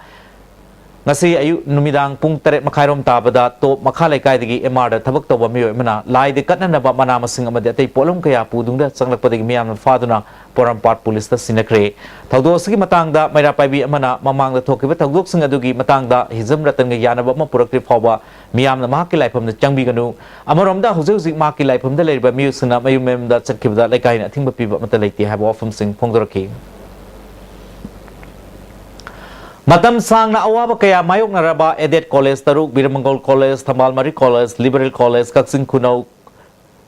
ꯉꯁꯤ ꯑꯌꯨꯛ ꯅꯨꯃꯤꯗꯥꯡ ꯄꯨꯡ ꯇꯔꯦꯠ ꯃꯈꯥꯏꯔꯣꯝ ꯇꯥꯕꯗ ꯇꯣꯞ ꯃꯈꯥ ꯂꯩꯀꯥꯏꯗꯒꯤ ꯑꯦꯝ ꯑꯥꯔꯗ ꯊꯕꯛ ꯇꯧꯕ ꯃꯤꯑꯣꯏ ꯑꯃꯅ ꯂꯥꯏꯗ ꯀꯠꯅꯅꯕ ꯃꯅꯥ ꯃꯁꯤꯡ ꯑꯃꯗꯤ ꯑꯇꯩ ꯄꯣꯠꯂꯝ ꯀꯌꯥ ꯄꯨꯗꯨꯅ ꯆꯪꯂꯛꯄꯗꯒꯤ ꯃꯤꯌꯥꯝꯅ ꯐꯥꯗꯨꯅ ꯄꯣꯔꯣꯝꯄꯥꯠ ꯄꯨꯂꯤꯁꯇ ꯁꯤꯟꯅꯈ꯭ꯔꯦ꯫ ꯊꯧꯗꯣꯛ ꯑꯁꯤꯒꯤ ꯃꯇꯥꯡꯗ ꯃꯩꯔꯥ ꯄꯥꯏꯕꯤ ꯑꯃꯅ ꯃꯃꯥꯡꯗ ꯊꯣꯛꯈꯤꯕ ꯊꯧꯗꯣꯛꯁꯤꯡ ꯑꯗꯨꯒꯤ ꯃꯇꯥꯡꯗ ꯍꯤꯖꯝ ꯔꯇꯟꯒ ꯌꯥꯅꯕ ꯑꯃ ꯄꯨꯔꯛꯇ꯭ꯔꯤ ꯐꯥꯎꯕ ꯃꯤꯌꯥꯝꯅ ꯃꯍꯥꯛꯀꯤ ꯂꯥꯏꯐꯝꯗ ꯆꯪꯕꯤꯒꯅꯨ꯫ ꯑꯃꯔꯣꯝꯗ, ꯍꯧꯖꯤꯛ ꯍꯧꯖꯤꯛ ꯃꯍꯥꯛꯀꯤ ꯂꯥꯏꯐꯝꯗ ꯂꯩꯔꯤꯕ ꯃꯤꯑꯣꯏꯁꯤꯡꯅ ꯃꯌꯨꯝ ꯃꯌꯨꯝꯗ ꯆꯠꯈꯤꯕꯗ ꯂꯩꯀꯥꯏꯅ ꯑꯊꯤꯡꯕ ꯄꯤꯕ ꯑꯃꯠꯇ ꯂꯩꯇꯦ ꯍꯥꯏꯕ ꯋꯥꯐꯝꯁꯤꯡ ꯐꯣꯡꯗꯣꯔꯛꯈꯤ꯫ ꯃꯇꯝ ꯁꯥꯡꯅ ꯑꯋꯥꯕ ꯀꯌꯥ ꯃꯥꯌꯣꯛꯅꯔꯕ ꯑꯦꯗꯦꯠ ꯀꯣꯂꯦꯖ ꯇꯔꯨꯛ, ꯕꯤꯔꯃꯪꯒꯣꯜ ꯀꯣꯂꯦꯖ, ꯊꯝꯕꯥꯜ ꯃꯔꯤ ꯀꯣꯂꯦꯖ, ꯂꯤꯕꯔꯦꯜ ꯀꯣꯂꯦꯖ, ꯀꯛꯆꯤꯡ ꯈꯨꯅꯧ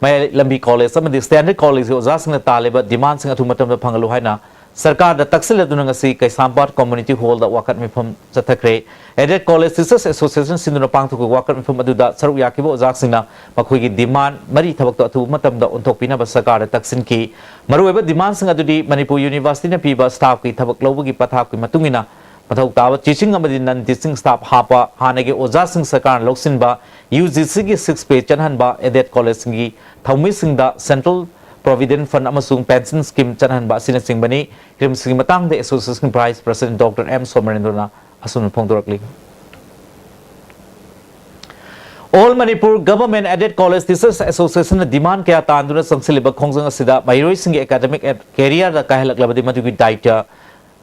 ꯃꯌꯥꯏ ꯂꯝꯕꯤ ꯀꯣꯂꯦꯖ ꯑꯃꯗꯤ ꯁ꯭ꯇꯦꯟꯗꯔꯗ ꯀꯣꯂꯦꯖꯀꯤ ꯑꯣꯖꯥꯁꯤꯡꯅ ꯇꯥꯜꯂꯤꯕ ꯗꯤꯃꯥꯟꯁꯤꯡ ꯑꯊꯨꯕ ꯃꯇꯝꯗ ꯐꯪꯍꯜꯂꯨ ꯍꯥꯏꯅ ꯁꯔꯀꯥꯔꯗ ꯇꯛꯁꯤꯜꯂꯗꯨꯅ ꯉꯁꯤ ꯀꯩꯁꯥꯝꯄꯥꯠ ꯀꯝꯃ꯭ꯌꯨꯅꯤꯇꯤ ꯍꯣꯜꯗ ꯋꯥꯀꯠ ꯃꯤꯐꯝ ꯆꯠꯊꯈ꯭ꯔꯦ꯫ ꯑꯦꯗꯦꯠ ꯀꯣꯂꯦꯖ ꯇꯤꯆꯔꯁ ꯑꯦꯁꯣꯁꯤꯌꯦꯁꯟ ꯁꯤꯟꯗꯨꯅ ꯄꯥꯡꯊꯣꯛꯈꯤꯕ ꯋꯥꯀꯠ ꯃꯤꯐꯝ ꯑꯗꯨꯗ ꯁꯔꯨꯛ ꯌꯥꯈꯤꯕ ꯑꯣꯖꯥꯁꯤꯡꯅ ꯃꯈꯣꯏꯒꯤ ꯗꯤꯃꯥꯟ ꯃꯔꯤ ꯊꯕꯛꯇꯣ ꯑꯊꯨꯕ ꯃꯇꯝꯗ ꯑꯣꯟꯊꯣꯛꯄꯤꯅꯕ ꯁꯔꯀꯥꯔꯗ ꯇꯛꯁꯤꯟꯈꯤ꯫ ꯃꯔꯨꯑꯣꯏꯕ ꯗꯤꯃꯥꯟꯁꯤꯡ ꯑꯗꯨꯗꯤ ꯃꯅꯤꯄꯨꯔ ꯌꯨꯅꯤꯚꯔꯁꯤꯇꯤꯅ ꯄꯤꯕ ꯁ꯭ꯇꯥꯐꯀꯤ ꯊꯕꯛ ꯂꯧꯕꯒꯤ ꯄꯊꯥꯞꯀꯤ ꯃꯇꯨꯡ ꯏꯟꯅ ꯃꯊꯧ ꯇꯥꯕ ꯇꯤꯆꯤꯡ ꯑꯃꯗꯤ ꯅꯟ ꯇꯤꯆꯤꯡ ꯁ꯭ꯇꯥꯐ ꯍꯥꯞꯄ, ꯍꯥꯟꯅꯒꯤ ꯑꯣꯖꯥꯁꯤꯡ ꯁꯔꯀꯥꯔꯅ ꯂꯧꯁꯤꯟꯕ, ꯌꯨ ꯖꯤ ꯁꯤꯒꯤ ꯁꯤꯛꯁ ꯄꯦ ꯆꯠꯍꯟꯕ, ꯑꯦꯗꯦꯠ ꯀꯣꯂꯦꯖꯁꯤꯡꯒꯤ ꯊꯧꯃꯤꯁꯤꯡꯗ ꯁꯦꯟꯇ꯭ꯔꯦꯜ ꯄ꯭ꯔꯣꯚꯤꯗꯦꯟꯠ ꯐꯟꯗ ꯑꯃꯁꯨꯡ ꯄꯦꯟꯁꯟ ꯁ꯭ꯀꯤꯝ ꯆꯠꯍꯟꯕ ꯑꯁꯤꯅꯁꯤꯡꯕꯅꯤ꯫ ꯍꯤꯔꯝꯁꯤꯡꯒꯤ ꯃꯇꯥꯡꯗ association vice president doctor M ꯁꯣꯃꯔꯦꯟꯗ꯭ꯔꯅ ꯑꯁꯨꯝꯅ ꯐꯣꯡꯗꯣꯔꯛꯂꯤ꯫ All Manipur government aided college teachers ꯑꯦꯁꯣꯁꯤꯌꯦꯁꯟꯅ ꯗꯤꯃꯥꯟ ꯀꯌꯥ ꯇꯥꯟꯗꯨꯅ ꯆꯪꯁꯤꯜꯂꯤꯕ ꯈꯣꯡꯖꯪ ꯑꯁꯤꯗ ꯃꯍꯩꯔꯣꯏꯁꯤꯡꯒꯤ ꯑꯦꯀꯥꯗꯃꯤꯛ ꯀꯦꯔꯤꯌꯔꯗ ꯀꯥꯏꯍꯜꯂꯛꯂꯕꯗꯤ ꯃꯗꯨꯒꯤ ꯗꯥꯏꯇ꯭ꯌ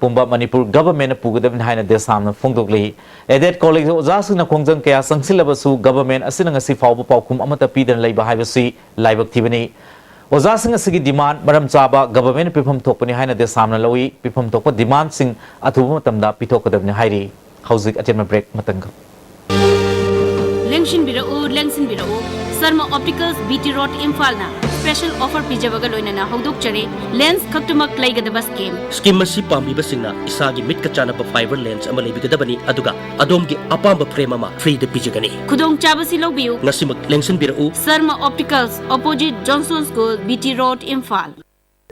ꯄꯨꯝꯕ ꯃꯅꯤꯄꯨꯔ ꯒꯚꯔꯟꯃꯦꯟꯠꯅ ꯄꯨꯒꯗꯕꯅꯤ ꯍꯥꯏꯅ ꯗꯦꯁꯥꯝꯅ ꯐꯣꯡꯗꯣꯛꯂꯤ꯫ ꯑꯦꯗꯦꯠ ꯀꯣꯂꯦꯖ ꯑꯣꯖꯥꯁꯤꯡꯅ ꯈꯣꯡꯖꯪ ꯀꯌꯥ ꯆꯪꯁꯤꯜꯂꯕꯁꯨ ꯒꯚꯔꯟꯃꯦꯟꯠ ꯑꯁꯤꯅ ꯉꯁꯤ ꯐꯥꯎꯕ ꯄꯥꯎꯈꯨꯝ ꯑꯃꯠꯇ ꯄꯤꯗꯅ ꯂꯩꯕ ꯍꯥꯏꯕꯁꯤ ꯂꯥꯏꯕꯛ ꯊꯤꯕꯅꯤ꯫ ꯑꯣꯖꯥꯁꯤꯡ ꯑꯁꯤꯒꯤ ꯗꯤꯃꯥꯟ ꯃꯔꯝ ꯆꯥꯕ ꯒꯚꯔꯟꯃꯦꯟꯠꯅ ꯄꯤꯐꯝ ꯊꯣꯛꯄꯅꯤ ꯍꯥꯏꯅ ꯗꯦꯁꯥꯝꯅ ꯂꯧꯏ꯫ ꯄꯤꯐꯝ ꯊꯣꯛꯄ ꯗꯤꯃꯥꯟꯁꯤꯡ ꯑꯊꯨꯕ ꯃꯇꯝꯗ ꯄꯤꯊꯣꯛꯀꯗꯕꯅꯤ ꯍꯥꯏꯔꯤ꯫ ꯍꯧꯖꯤꯛ ꯑꯇꯦꯟꯕ ꯕ꯭ꯔꯦꯛ ꯑꯃꯇꯪꯒ꯫ ꯂꯦꯡꯁꯤꯟꯕꯤꯔꯛꯎ, ꯂꯦꯡꯁꯤꯟꯕꯤꯔꯛꯎ꯫ Sarma opticals, B T road, ꯏꯝꯐꯥꯜꯅ ꯁ꯭ꯄꯦꯁꯦꯜ ꯑꯣꯐꯔ ꯄꯤꯖꯕꯒ ꯂꯣꯏꯅꯅ ꯍꯧꯗꯣꯛꯆꯔꯤ꯫ ꯂꯦꯟꯁ ꯈꯛꯇꯃꯛ ꯂꯩꯒꯗꯕ ꯁ꯭ꯀꯤꯝ꯫ ꯁ꯭ꯀꯤꯝ ꯑꯁꯤ ꯄꯥꯝꯕꯤꯕꯁꯤꯡꯅ ꯏꯁꯥꯒꯤ ꯃꯤꯠꯀ ꯆꯥꯟꯅꯕ ꯐꯥꯏꯕꯔ ꯂꯦꯟꯁ ꯑꯃ ꯂꯩꯕꯤꯒꯗꯕꯅꯤ, ꯑꯗꯨꯒ ꯑꯗꯣꯝꯒꯤ ꯑꯄꯥꯝꯕ ꯐ꯭ꯔꯦꯝ ꯑꯃ ꯐ꯭ꯔꯤꯗ ꯄꯤꯖꯒꯅꯤ꯫ ꯈꯨꯗꯣꯡꯆꯥꯕꯁꯤ ꯂꯧꯕꯤꯌꯨ꯫ ꯉꯁꯤꯃꯛ ꯂꯦꯡꯁꯤꯟꯕꯤꯔꯛꯎ꯫ Sarma opticals, opposite Johnson school, B T road, Imphal.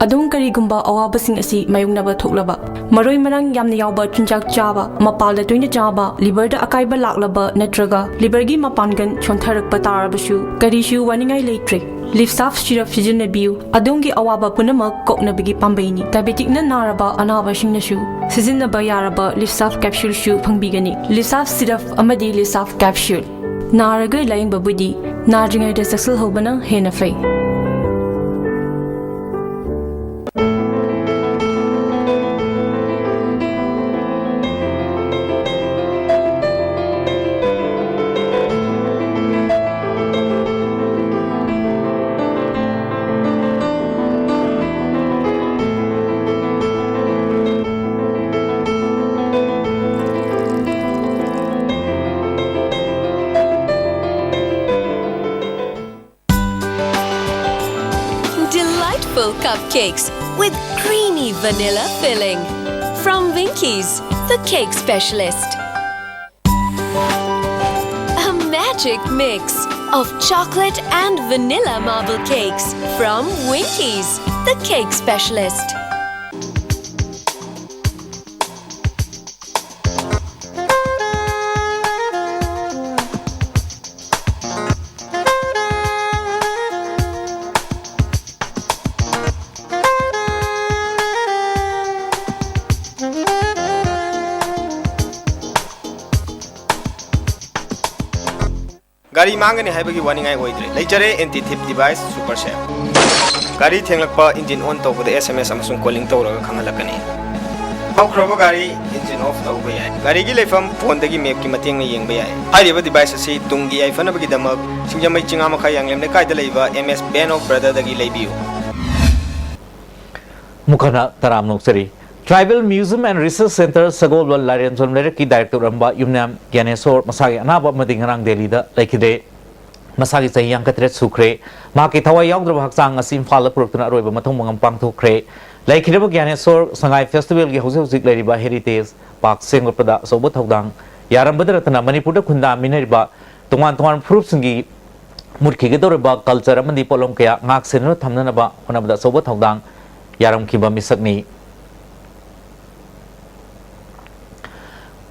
ꯑꯗꯣꯝ ꯀꯔꯤꯒꯨꯝꯕ ꯑꯋꯥꯕꯁꯤꯡ ꯑꯁꯤ ꯃꯥꯌꯣꯛꯅꯕ ꯊꯣꯛꯂꯕ, ꯃꯔꯣꯏ ꯃꯔꯥꯡ ꯌꯥꯝꯅ ꯌꯥꯎꯕ ꯆꯤꯟꯖꯥꯛ ꯆꯥꯕ, ꯃꯄꯥꯜꯗ ꯇꯣꯏꯅ ꯆꯥꯕ, ꯂꯤꯚꯔꯗ ꯑꯀꯥꯏꯕ ꯂꯥꯛꯂꯕ ꯅꯠꯇ꯭ꯔꯒ ꯂꯤꯚꯔꯒꯤ ꯃꯄꯥꯡꯒꯜ ꯁꯣꯟꯊꯔꯛꯄ ꯇꯥꯔꯕꯁꯨ ꯀꯔꯤꯁꯨ ꯋꯥꯅꯤꯡꯉꯥꯏ ꯂꯩꯇ꯭ꯔꯦ꯫ ꯂꯤꯞꯁꯥꯐ ꯁꯤꯔꯞ ꯁꯤꯖꯤꯟꯅꯕꯤꯌꯨ꯫ ꯑꯗꯣꯝꯒꯤ ꯑꯋꯥꯕ ꯄꯨꯝꯅꯃꯛ ꯀꯣꯛꯅꯕꯒꯤ ꯄꯥꯝꯕꯩꯅꯤ꯫ ꯗꯥꯏꯕꯦꯇꯤꯛꯅ ꯅꯥꯔꯕ ꯑꯅꯥꯕꯁꯤꯡꯅꯁꯨ ꯁꯤꯖꯤꯟꯅꯕ ꯌꯥꯔꯕ ꯂꯤꯞꯁꯥꯐ ꯀꯦꯞꯁꯨꯜꯁꯨ ꯐꯪꯕꯤꯒꯅꯤ꯫ ꯂꯤꯞꯁꯥꯐ ꯁꯤꯔꯞ ꯑꯃꯗꯤ ꯂꯤꯞꯁꯥꯐ ꯀꯦꯞꯁꯨꯜ꯫ ꯅꯥꯔꯒ ꯂꯥꯌꯦꯡꯕꯕꯨꯗꯤ ꯅꯥꯗ꯭ꯔꯤꯉꯩꯗ ꯆꯦꯛꯁꯤꯜꯍꯧꯕꯅ ꯍꯦꯟꯅ ꯐꯩ꯫ Delightful cupcakes with creamy vanilla filling. From Winkies, the cake specialist. A magic mix of chocolate and vanilla marble cakes from Winkies, the cake specialist. ꯒꯥꯔꯤ ꯃꯥꯡꯒꯅꯤ ꯍꯥꯏꯕꯒꯤ ꯋꯥꯅꯤꯡꯉꯥꯏ ꯑꯣꯏꯗ꯭ꯔꯦ꯫ ꯂꯩꯖꯔꯦ ꯑꯦꯟꯇꯤ ꯊꯤꯞ ꯗꯤꯚꯥꯏꯁ ꯁꯨꯄꯔ ꯁꯦꯐ꯫ ꯒꯥꯔꯤ ꯊꯦꯡꯂꯛꯄ, ꯏꯟꯖꯤꯟ ꯑꯣꯟ ꯇꯧꯕꯗ ꯑꯦꯁ ꯑꯦꯝ ꯑꯦꯁ ꯑꯃꯁꯨꯡ calling ꯇꯧꯔꯒ ꯈꯪꯍꯜꯂꯛꯀꯅꯤ꯫ ꯍꯧꯈ꯭ꯔꯕ ꯒꯥꯔꯤ ꯏꯟꯖꯤꯟ ꯑꯣꯐ ꯇꯧꯕ ꯌꯥꯏ꯫ ꯒꯥꯔꯤꯒꯤ ꯂꯩꯐꯝ ꯐꯣꯟꯗꯒꯤ ꯃꯦꯞꯀꯤ ꯃꯇꯦꯡꯅ ꯌꯦꯡꯕ ꯌꯥꯏ꯫ ꯍꯥꯏꯔꯤꯕ ꯗꯤꯚꯥꯏꯁ ꯑꯁꯤ ꯇꯨꯡꯒꯤ ꯌꯥꯏꯐꯅꯕꯒꯤꯗꯃꯛ ꯁꯤꯡꯖꯃꯩ ꯆꯤꯉꯥꯃꯈꯥ ꯌꯥꯡꯂꯦꯝ ꯂꯩꯀꯥꯏꯗ ꯂꯩꯕ ꯑꯦꯝ ꯑꯦꯁ ꯕꯦꯟ ꯑꯣꯐ ꯕ꯭ꯔꯗꯔꯗꯒꯤ ꯂꯩꯕꯤꯌꯨ꯫ ꯃꯨꯈꯅ ꯇꯔꯥꯝꯅ ꯑꯣꯛꯆꯔꯤ꯫ Tribal Museum and Research Centre Sagolband Lairemthong ꯂꯩꯔꯛꯀꯤ ꯗꯥꯏꯔꯦꯛꯇꯔ ꯑꯣꯏꯔꯝꯕ ꯌꯨꯝꯅꯥꯝ ꯒ꯭ꯌꯥꯅꯦꯁꯣꯔ ꯃꯁꯥꯒꯤ ꯑꯅꯥꯕ ꯑꯃꯗꯤ ꯉꯔꯥꯡ ꯗꯦꯜꯂꯤꯗ ꯂꯩꯈꯤꯗꯦ꯫ ꯃꯁꯥꯒꯤ ꯆꯍꯤ ꯌꯥꯡꯈꯩꯇꯔꯦꯠ ꯁꯨꯈ꯭ꯔꯦ꯫ ꯃꯍꯥꯛꯀꯤ ꯊꯋꯥꯏ ꯌꯥꯎꯗ꯭ꯔꯕ ꯍꯛꯆꯥꯡ ꯑꯁꯤ ꯏꯝꯐꯥꯜꯗ ꯄꯨꯔꯛꯇꯨꯅ ꯑꯔꯣꯏꯕ ꯃꯊꯧ ꯃꯉꯝ ꯄꯥꯡꯊꯣꯛꯈ꯭ꯔꯦ꯫ ꯂꯩꯈꯤꯗ꯭ꯔꯕ ꯒ꯭ꯌꯥꯅꯦꯁꯣꯔ ꯁꯉꯥꯏ ꯐꯦꯁꯇꯤꯚꯦꯜꯒꯤ ꯍꯧꯖꯤꯛ ꯍꯧꯖꯤꯛ ꯂꯩꯔꯤꯕ ꯍꯦꯔꯤꯇꯦꯖ ꯄꯥꯔꯛ ꯁꯦꯝꯒꯠꯄꯗ ꯑꯆꯧꯕ ꯊꯧꯗꯥꯡ, ꯌꯥꯔꯝꯕꯗ ꯅꯠꯇꯅ ꯃꯅꯤꯄꯨꯔꯗ ꯈꯨꯟꯗꯥꯃꯤꯟꯅꯔꯤꯕ ꯇꯣꯉꯥꯟ ꯇꯣꯉꯥꯟꯕ ꯐꯨꯔꯨꯞꯁꯤꯡꯒꯤ ꯃꯨꯠꯈꯤꯒꯗꯧꯔꯤꯕ ꯀꯜꯆꯔ ꯑꯃꯗꯤ ꯄꯣꯠꯂꯝ ꯀꯌꯥ ꯉꯥꯛ ꯁꯦꯟꯗꯨꯅ ꯊꯝꯅꯅꯕ ꯍꯣꯠꯅꯕꯗ ꯑꯆꯧꯕ ꯊꯧꯗꯥꯡ ꯌꯥꯔꯝꯈꯤꯕ ꯃꯤꯁꯛꯅꯤ꯫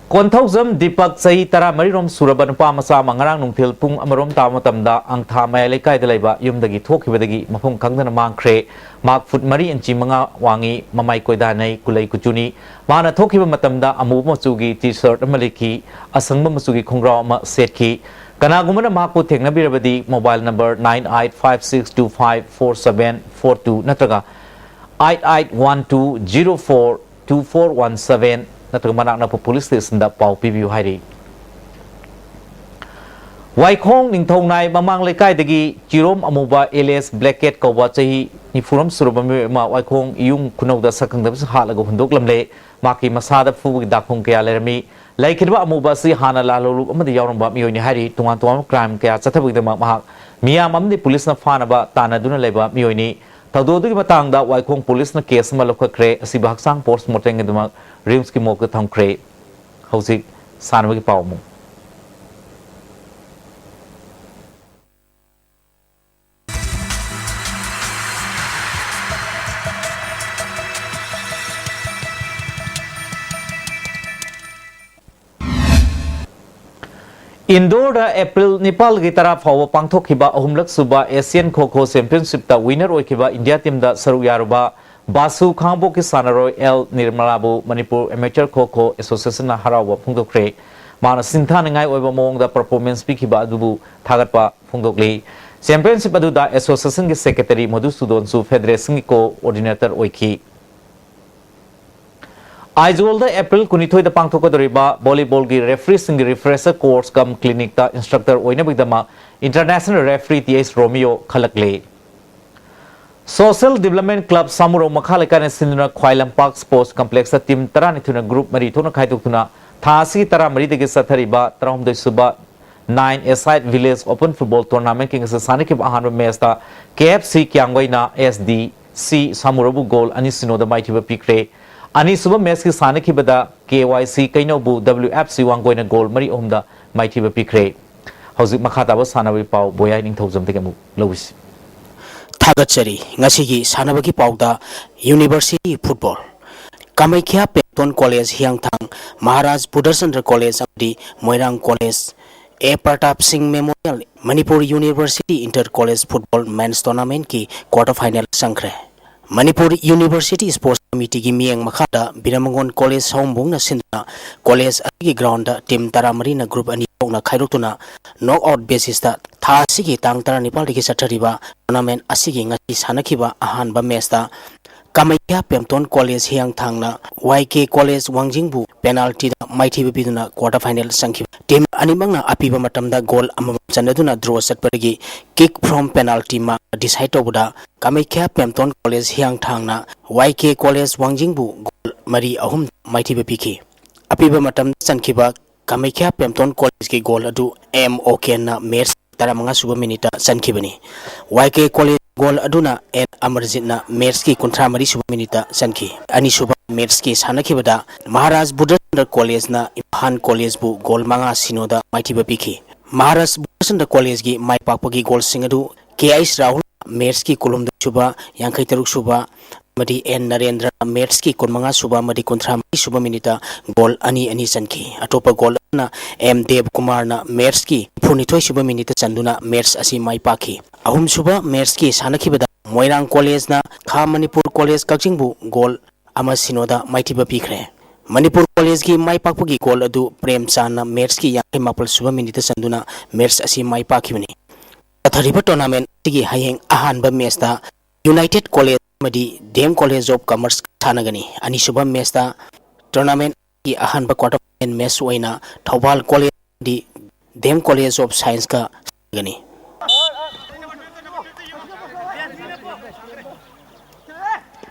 ꯀꯣꯟꯊꯧꯖꯝ ꯗꯤꯄꯛ, ꯆꯍꯤ ꯇꯔꯥꯃꯔꯤ ꯔꯣꯝ ꯁꯨꯔꯕ ꯅꯨꯄꯥ ꯃꯆꯥ ꯑꯃ ꯉꯔꯥꯡ ꯅꯨꯡꯊꯤꯜ ꯄꯨꯡ ꯑꯃ ꯔꯣꯝ ꯇꯥꯕ ꯃꯇꯝꯗ ꯑꯪꯊꯥ ꯃꯌꯥꯏ ꯂꯩꯀꯥꯏꯗ ꯂꯩꯕ ꯌꯨꯝꯗꯒꯤ ꯊꯣꯛꯈꯤꯕꯗꯒꯤ ꯃꯐꯝ ꯈꯪꯗꯅ ꯃꯥꯡꯈ꯭ꯔꯦ꯫ ꯃꯍꯥꯛ ꯐꯨꯠ ꯃꯔꯤ ꯏꯟꯆꯤ ꯃꯉꯥ ꯋꯥꯡꯉꯤ, ꯃꯃꯥꯏ ꯀꯣꯏꯗꯥꯅꯩ, ꯀꯨꯂꯩ ꯀꯨꯆꯨꯅꯤ꯫ ꯃꯍꯥꯛꯅ ꯊꯣꯛꯈꯤꯕ ꯃꯇꯝꯗ ꯑꯃꯨꯕ ꯃꯆꯨꯒꯤ ꯇꯤ ꯁꯔꯠ ꯑꯃ ꯂꯤꯠꯈꯤ, ꯑꯁꯪꯕ ꯃꯆꯨꯒꯤ ꯈꯣꯡꯒ꯭ꯔꯥꯎ ꯑꯃ ꯁꯦꯠꯈꯤ꯫ ꯀꯅꯥꯒꯨꯝꯕꯅ ꯃꯍꯥꯛꯄꯨ ꯊꯦꯡꯅꯕꯤꯔꯕꯗꯤ mobile number nine eight five six two five four seven four two ꯅꯠꯇ꯭ꯔꯒ eight eight one two zero four two four one seven ꯅꯠꯇ꯭ꯔꯒ ꯃꯅꯥꯛ ꯅꯛꯄ ꯄꯨꯂꯤꯁ ꯁ꯭ꯇꯦꯁꯟꯗ ꯄꯥꯎ ꯄꯤꯕꯤꯌꯨ ꯍꯥꯏꯔꯤ꯫ ꯋꯥꯏꯈꯣꯡ ꯅꯤꯡꯊꯧꯅꯥꯏ ꯃꯃꯥꯡ ꯂꯩꯀꯥꯏꯗꯒꯤ ꯆꯤꯔꯣꯝ ꯑꯃꯨꯕ ꯑꯦꯂꯤꯌꯥꯁ ꯕ꯭ꯂꯦꯛ ꯀꯦꯠ ꯀꯧꯕ ꯆꯍꯤ ꯅꯤꯐꯨ ꯔꯣꯝ ꯁꯨꯔꯕ ꯃꯤꯑꯣꯏ ꯑꯃ ꯋꯥꯏꯈꯣꯡ ꯏꯌꯨꯝ ꯈꯨꯅꯧꯗ ꯁꯛꯈꯪꯗꯕꯁꯤꯡ ꯍꯥꯠꯂꯒ ꯍꯨꯟꯗꯣꯛꯂꯝꯂꯦ꯫ ꯃꯍꯥꯛꯀꯤ ꯃꯁꯥꯗ ꯐꯨꯕꯒꯤ ꯗꯥꯛꯐꯝ ꯀꯌꯥ ꯂꯩꯔꯝꯃꯤ꯫ ꯂꯩꯈꯤꯗ꯭ꯔꯕ ꯑꯃꯨꯕ ꯑꯁꯤ ꯍꯥꯟꯅ ꯂꯥꯜꯍꯧꯂꯨꯞ ꯑꯃꯗ ꯌꯥꯎꯔꯝꯕ ꯃꯤꯑꯣꯏꯅꯤ ꯍꯥꯏꯔꯤ꯫ ꯇꯣꯉꯥꯟ ꯇꯣꯉꯥꯟꯕ ꯀ꯭ꯔꯥꯏꯝ ꯀꯌꯥ ꯆꯠꯊꯕꯒꯤꯗꯃꯛ ꯃꯍꯥꯛ ꯃꯤꯌꯥꯝ ꯑꯃꯗꯤ ꯄꯨꯂꯤꯁꯅ ꯐꯥꯅꯕ ꯇꯥꯟꯅꯗꯨꯅ ꯂꯩꯕ ꯃꯤꯑꯣꯏꯅꯤ꯫ ꯊꯧꯗꯣꯛ ꯑꯗꯨꯒꯤ ꯃꯇꯥꯡꯗ ꯋꯥꯏꯈꯣꯡ ꯄꯨꯂꯤꯁꯅ ꯀꯦꯁ ꯑꯃ ꯂꯧꯈꯠꯈ꯭ꯔꯦ꯫ ꯑꯁꯤꯕ ꯍꯛꯆꯥꯡ ꯄꯣꯁꯠꯃꯣꯔꯇꯦꯝꯒꯤꯗꯃꯛ ꯔꯤꯝꯁꯀꯤ ꯃꯣꯔꯒꯇ ꯊꯝꯈ꯭ꯔꯦ꯫ ꯍꯧꯖꯤꯛ ꯁꯥꯟꯅꯕꯒꯤ ꯄꯥꯎ ꯑꯃꯨꯛ꯫ ꯏꯟꯗꯣꯔꯗ ꯑꯦꯄ꯭ꯔꯤꯜ ꯅꯤꯄꯥꯜꯒꯤ ꯇꯔꯥ ꯐꯥꯎꯕ ꯄꯥꯡꯊꯣꯛꯈꯤꯕ ꯑꯍꯨꯝꯂꯛ ꯁꯨꯕ ꯑꯦꯁꯤꯌꯥꯟ ꯈꯣ ꯈꯣ ꯆꯦꯝꯄꯤꯌꯟꯁꯤꯞꯇ ꯋꯤꯅꯔ ꯑꯣꯏꯈꯤꯕ ꯏꯟꯗꯤꯌꯥ ꯇꯤꯝꯗ ꯁꯔꯨꯛ ꯌꯥꯔꯨꯕ ꯕꯥꯁꯨ ꯈꯥꯡꯉꯕꯣꯛꯀꯤ ꯁꯥꯟꯅꯔꯣꯏ ꯑꯦꯜ ꯅꯤꯔꯃꯂꯥꯕꯨ ꯃꯅꯤꯄꯨꯔ ꯑꯦꯃꯦꯆꯔ ꯈꯣ ꯈꯣ ꯑꯦꯁꯣꯁꯤꯌꯦꯁꯟꯅ ꯍꯔꯥꯎꯕ ꯐꯣꯡꯗꯣꯛꯈ꯭ꯔꯦ꯫ ꯃꯍꯥꯛꯅ ꯁꯤꯡꯊꯥꯅꯤꯡꯉꯥꯏ ꯑꯣꯏꯕ ꯃꯑꯣꯡꯗ ꯄꯔꯐꯣꯔꯃꯦꯟꯁ ꯄꯤꯈꯤꯕ ꯑꯗꯨꯕꯨ ꯊꯥꯒꯠꯄ ꯐꯣꯡꯗꯣꯛꯂꯤ꯫ ꯆꯦꯝꯄꯤꯌꯟꯁꯤꯞ ꯑꯗꯨꯗ ꯑꯦꯁꯣꯁꯤꯌꯦꯁꯟꯒꯤ ꯁꯦꯀ꯭ꯔꯦꯇꯔꯤ ꯃꯙꯨꯁꯨꯗꯣꯟꯁꯨ ꯐꯦꯗꯔꯦꯁꯟꯒꯤ ꯀꯣꯑꯣꯔꯗꯤꯅꯦꯇꯔ ꯑꯣꯏꯈꯤ꯫ ꯑꯥꯏꯖꯣꯜꯗ ꯑꯦꯄ꯭ꯔꯤꯜ ꯀꯨꯟꯅꯤꯊꯣꯏꯗ ꯄꯥꯡꯊꯣꯛꯀꯗꯧꯔꯤꯕ ꯚꯣꯂꯤꯕꯣꯜꯒꯤ ꯔꯦꯐ꯭ꯔꯤꯁꯤꯡꯒꯤ ꯔꯤꯐ꯭ꯔꯦꯁꯔ ꯀꯣꯔꯁ ꯀꯝ ꯀ꯭ꯂꯤꯅꯤꯛꯇ ꯏꯟꯁꯇ꯭ꯔꯛꯇꯔ ꯑꯣꯏꯅꯕꯒꯤꯗꯃꯛ international referee T H Romeo ꯈꯜꯂꯛꯂꯦ꯫ ꯁꯣꯁꯦꯜ ꯗꯤꯕ꯭ꯂꯞꯃꯦꯟ ꯀ꯭ꯂꯕ ꯁꯥꯃꯨꯔꯧ ꯃꯈꯥ ꯂꯩꯀꯥꯏꯅ ꯁꯤꯟꯗꯨꯅ ꯈ꯭ꯋꯥꯏ ꯂꯝꯄꯥꯛ ꯁ꯭ꯄꯣꯔꯠꯁ ꯀꯝꯄ꯭ꯂꯦꯛꯁꯇ ꯇꯤꯝ ꯇꯔꯥꯅꯤꯊꯣꯏꯅ ꯒ꯭ꯔꯨꯞ ꯃꯔꯤ ꯊꯣꯛꯅ ꯈꯥꯏꯗꯣꯛꯇꯨꯅ ꯊꯥ ꯑꯁꯤꯒꯤ ꯇꯔꯥꯃꯔꯤꯗꯒꯤ ꯆꯠꯊꯔꯤꯕ ꯇꯔꯥꯍꯨꯝꯗꯣꯏ ꯁꯨꯕ nine a side village open football ꯇꯣꯔꯅꯥꯃꯦꯟꯠꯀꯤ ꯉꯁꯤ ꯁꯥꯟꯅꯈꯤꯕ ꯑꯍꯥꯟꯕ ꯃꯦꯆꯇ ꯀꯦ ꯑꯦꯐ ꯁꯤ ꯀ꯭ꯌꯥꯝꯒꯩꯅ ꯑꯦꯁ ꯗꯤ ꯁꯤ ꯁꯥꯃꯨꯔꯧꯕꯨ ꯒꯣꯜ ꯑꯅꯤ ꯁꯤꯅꯣꯗ ꯃꯥꯏꯊꯤꯕ ꯄꯤꯈ꯭ꯔꯦ꯫ ꯑꯅꯤꯁꯨꯕ ꯃꯦꯆꯀꯤ ꯁꯥꯟꯅꯈꯤꯕꯗ ꯀꯦ ꯋꯥꯏ ꯁꯤ ꯀꯩꯅꯧꯕꯨ ꯗꯕ꯭ꯂꯤꯎ ꯑꯦꯐ ꯁꯤ ꯋꯥꯡꯒꯣꯏꯅ ꯒꯣꯜ ꯃꯔꯤ ꯑꯍꯨꯝꯗ ꯃꯥꯏꯊꯤꯕ ꯄꯤꯈ꯭ꯔꯦ꯫ ꯍꯧꯖꯤꯛ ꯃꯈꯥ ꯇꯥꯕ ꯁꯥꯟꯅꯕꯒꯤ ꯄꯥꯎ ꯕꯣꯌꯥꯏ ꯅꯤꯡꯊꯧꯖꯝꯗꯒꯤ ꯑꯃꯨꯛ ꯂꯧꯏꯁꯤ꯫ ꯊꯥꯒꯠꯆꯔꯤ꯫ ꯉꯁꯤꯒꯤ ꯁꯥꯟꯅꯕꯒꯤ ꯄꯥꯎꯗ ꯌꯨꯅꯤꯚꯔꯁꯤꯇꯤ ꯐꯨꯠꯕꯣꯜ꯫ ꯀꯥꯃꯩꯈ꯭ꯌꯥ ꯄꯦꯟ ꯄꯦꯝꯇꯣꯟ ꯀꯣꯂꯦꯖ ꯍꯤꯌꯥꯡꯊꯥꯡ, ꯃꯍꯥꯔꯥꯖ ꯕꯨꯙꯆꯟꯗ꯭ꯔ ꯀꯣꯂꯦꯖ ꯑꯃꯗꯤ Moirang college. A Pratap Singh memorial Manipur university inter college football men's ꯇꯣꯔꯅꯥꯃꯦꯟꯠꯀꯤ ꯀ꯭ꯋꯥꯔꯇꯔ ꯐꯥꯏꯅꯦꯜ ꯆꯪꯈ꯭ꯔꯦ꯫ ꯃꯅꯤꯄꯨꯔ ꯌꯨꯅꯤꯚꯔꯁꯤꯇꯤ ꯁ꯭ꯄꯣꯔꯠꯁ ꯀꯃꯤꯇꯤꯒꯤ ꯃꯤꯠꯌꯦꯡ ꯃꯈꯥꯗ ꯕꯤꯔꯃꯪꯒꯣꯟ ꯀꯣꯂꯦꯖ ꯁꯑꯣꯝꯕꯨꯡꯅ ꯁꯤꯟꯗꯨꯅ ꯀꯣꯂꯦꯖ ꯑꯁꯤꯒꯤ ꯒ꯭ꯔꯥꯎꯟꯗ ꯇꯤꯝ ꯇꯔꯥꯃꯔꯤꯅ ꯒ꯭ꯔꯨꯞ ꯑꯅꯤ ꯊꯣꯛꯅ ꯈꯥꯏꯗꯣꯛꯇꯨꯅ ꯅꯣꯛ ꯑꯥꯎꯠ ꯕꯦꯁꯤꯁꯇ ꯊꯥ ꯑꯁꯤꯒꯤ ꯇꯥꯡ ꯇꯔꯥꯅꯤꯄꯥꯜꯗꯒꯤ ꯆꯠꯊꯔꯤꯕ ꯇꯣꯔꯅꯥꯃꯦꯟꯠ ꯑꯁꯤꯒꯤ ꯉꯁꯤ ꯁꯥꯟꯅꯈꯤꯕ ꯑꯍꯥꯟꯕ ꯃꯦꯆꯇ ꯀꯥꯃꯩꯈ꯭ꯌꯥ ꯄꯦꯝꯇꯣꯟ ꯀꯣꯂꯦꯖ ꯍꯤꯌꯥꯡꯊꯥꯡꯅ ꯋꯥꯏ ꯀꯦ ꯀꯣꯂꯦꯖ ꯋꯥꯡꯖꯤꯡꯕꯨ ꯄꯦꯅꯥꯜꯇꯤꯗ ꯃꯥꯏꯊꯤꯕ ꯄꯤꯗꯨꯅ ꯀ꯭ꯋꯥꯔꯇꯔ ꯐꯥꯏꯅꯦꯜ ꯆꯪꯈꯤꯕ꯫ ꯇꯤꯝ ꯑꯅꯤꯃꯛꯅ ꯑꯄꯤꯕ ꯃꯇꯝꯗ ꯒꯣꯜ ꯑꯃꯃꯝ ꯆꯟꯅꯗꯨꯅ ꯗ꯭ꯔꯣ ꯆꯠꯄꯗꯒꯤ ꯀꯤꯛ ꯐ꯭ꯔꯣꯝ ꯄꯦꯅꯥꯜꯇꯤ ꯃꯥꯔꯛ ꯗꯤꯁꯥꯏꯗ ꯇꯧꯕꯗ ꯀꯥꯃꯩꯈ꯭ꯌꯥ ꯄꯦꯝꯇꯣꯟ ꯀꯣꯂꯦꯖ ꯍꯤꯌꯥꯡꯊꯥꯡꯅ ꯋꯥꯏ ꯀꯦ ꯀꯣꯂꯦꯖ ꯋꯥꯡꯖꯤꯡꯕꯨ ꯒꯣꯜ ꯃꯔꯤ ꯑꯍꯨꯝ ꯃꯥꯏꯊꯤꯕ ꯄꯤꯈꯤ꯫ ꯑꯄꯤꯕ ꯃꯇꯝꯗ ꯆꯟꯈꯤꯕ ꯀꯥꯃꯩꯈ꯭ꯌꯥ ꯄꯦꯝꯇꯣꯟ ꯀꯣꯂꯦꯖꯀꯤ ꯒꯣꯜ ꯑꯗꯨ ꯑꯦꯝ ꯑꯣꯀꯦꯟꯅ ꯃꯦꯆ ꯇꯔꯥꯃꯉꯥ ꯁꯨꯕ ꯃꯤꯅꯤꯠꯇ ꯆꯟꯈꯤꯕꯅꯤ꯫ ꯋꯥꯏ ꯀꯦ ꯀꯣꯂꯦꯖ ꯒꯣꯜ ꯑꯗꯨꯅ ꯑꯦꯟ ꯑꯃꯔꯖꯤꯠꯅ ꯃꯦꯆꯀꯤ ꯀꯨꯟꯊ꯭ꯔꯥ ꯃꯔꯤ ꯁꯨꯕ ꯃꯤꯅꯤꯠꯇ ꯆꯟꯈꯤ꯫ ꯑꯅꯤꯁꯨꯕ ꯃꯦꯆꯀꯤ ꯁꯥꯟꯅꯈꯤꯕꯗ ꯃꯍꯥꯔꯥꯖ ꯕꯨꯙꯆꯟꯗ꯭ꯔ ꯀꯣꯂꯦꯖꯅ ꯏꯝꯐꯥꯜ ꯀꯣꯂꯦꯖꯕꯨ ꯒꯣꯜ ꯃꯉꯥ ꯁꯤꯅꯣꯗ ꯃꯥꯏꯊꯤꯕ ꯄꯤꯈꯤ꯫ ꯃꯍꯥꯔꯥꯖ ꯕꯨꯙꯆꯟꯗ꯭ꯔ ꯀꯣꯂꯦꯖꯒꯤ ꯃꯥꯏ ꯄꯥꯛꯄꯒꯤ ꯒꯣꯜꯁꯤꯡ ꯑꯗꯨ ꯀꯦ ꯑꯩꯆ ꯔꯥꯍꯨꯜ ꯃꯦꯆꯀꯤ ꯀꯨꯟꯍꯨꯝꯗꯣꯏ ꯁꯨꯕ, ꯌꯥꯡꯈꯩ ꯇꯔꯨꯛ ꯁꯨꯕ ꯑꯃꯗꯤ ꯑꯦꯟ ꯅꯔꯦꯟꯗ꯭ꯔꯅ ꯃꯦꯆꯀꯤ ꯀꯨꯟꯃꯉꯥ ꯁꯨꯕ ꯑꯃꯗꯤ ꯀꯨꯟꯊ꯭ꯔꯥ ꯃꯔꯤ ꯁꯨꯕ ꯃꯤꯅꯤꯠꯇ ꯒꯣꯜ ꯑꯅꯤ ꯑꯅꯤ ꯆꯟꯈꯤ꯫ ꯑꯇꯣꯞꯄ ꯒꯣꯜ ꯑꯃꯅ ꯑꯦꯝ ꯗꯦꯕꯀꯨꯃꯥꯔꯅ ꯃꯦꯆꯀꯤ ꯍꯨꯝꯐꯨꯅꯤꯊꯣꯏ ꯁꯨꯕ ꯃꯤꯅꯤꯠꯇ ꯆꯟꯗꯨꯅ ꯃꯦꯆ ꯑꯁꯤ ꯃꯥꯏ ꯄꯥꯛꯈꯤ꯫ ꯑꯍꯨꯝꯁꯨꯕ ꯃꯦꯆꯀꯤ ꯁꯥꯟꯅꯈꯤꯕꯗ ꯃꯣꯏꯔꯥꯡ ꯀꯣꯂꯦꯖꯅ ꯈꯥ ꯃꯅꯤꯄꯨꯔ ꯀꯣꯂꯦꯖ ꯀꯛꯆꯤꯡꯕꯨ ꯒꯣꯜ ꯑꯃ ꯁꯤꯅꯣꯗ ꯃꯥꯏꯊꯤꯕ ꯄꯤꯈ꯭ꯔꯦ꯫ ꯃꯅꯤꯄꯨꯔ ꯀꯣꯂꯦꯖꯀꯤ ꯃꯥꯏ ꯄꯥꯛꯄꯒꯤ ꯒꯣꯜ ꯑꯗꯨ ꯄ꯭ꯔꯦꯝꯆꯥꯟꯅ ꯃꯦꯆꯀꯤ ꯌꯥꯡꯈꯩ ꯃꯥꯄꯜ ꯁꯨꯕ ꯃꯤꯅꯤꯠꯇ ꯆꯟꯗꯨꯅ ꯃꯦꯆ ꯑꯁꯤ ꯃꯥꯏ ꯄꯥꯛꯈꯤꯕꯅꯤ꯫ ꯆꯠꯊꯔꯤꯕ ꯇꯣꯔꯅꯥꯃꯦꯟ ꯑꯁꯤꯒꯤ ꯍꯌꯦꯡ ꯑꯍꯥꯟꯕ ꯃꯦꯆꯇ ꯌꯨꯅꯥꯏꯇꯦꯗ ꯀꯣꯂꯦꯖ ꯑꯃꯗꯤ D M college of commerce ꯁꯥꯟꯅꯒꯅꯤ꯫ ꯑꯅꯤꯁꯨꯕ ꯃꯦꯆꯇ ꯇꯣꯔꯅꯥꯃꯦꯟꯒꯤ ꯑꯍꯥꯟꯕ ꯀ꯭ꯋꯥꯔꯇꯔ ꯐꯥꯏꯅꯦꯜ ꯃꯦꯆ ꯑꯣꯏꯅ ꯊꯧꯕꯥꯜ ꯀꯣꯂꯦꯖ ꯑꯃꯗꯤ ꯗꯤ ꯑꯦꯝ ꯀꯣꯂꯦꯖ ꯑꯣꯐ ꯁꯥꯏꯟꯁꯀ ꯁꯥꯟꯅꯒꯅꯤ꯫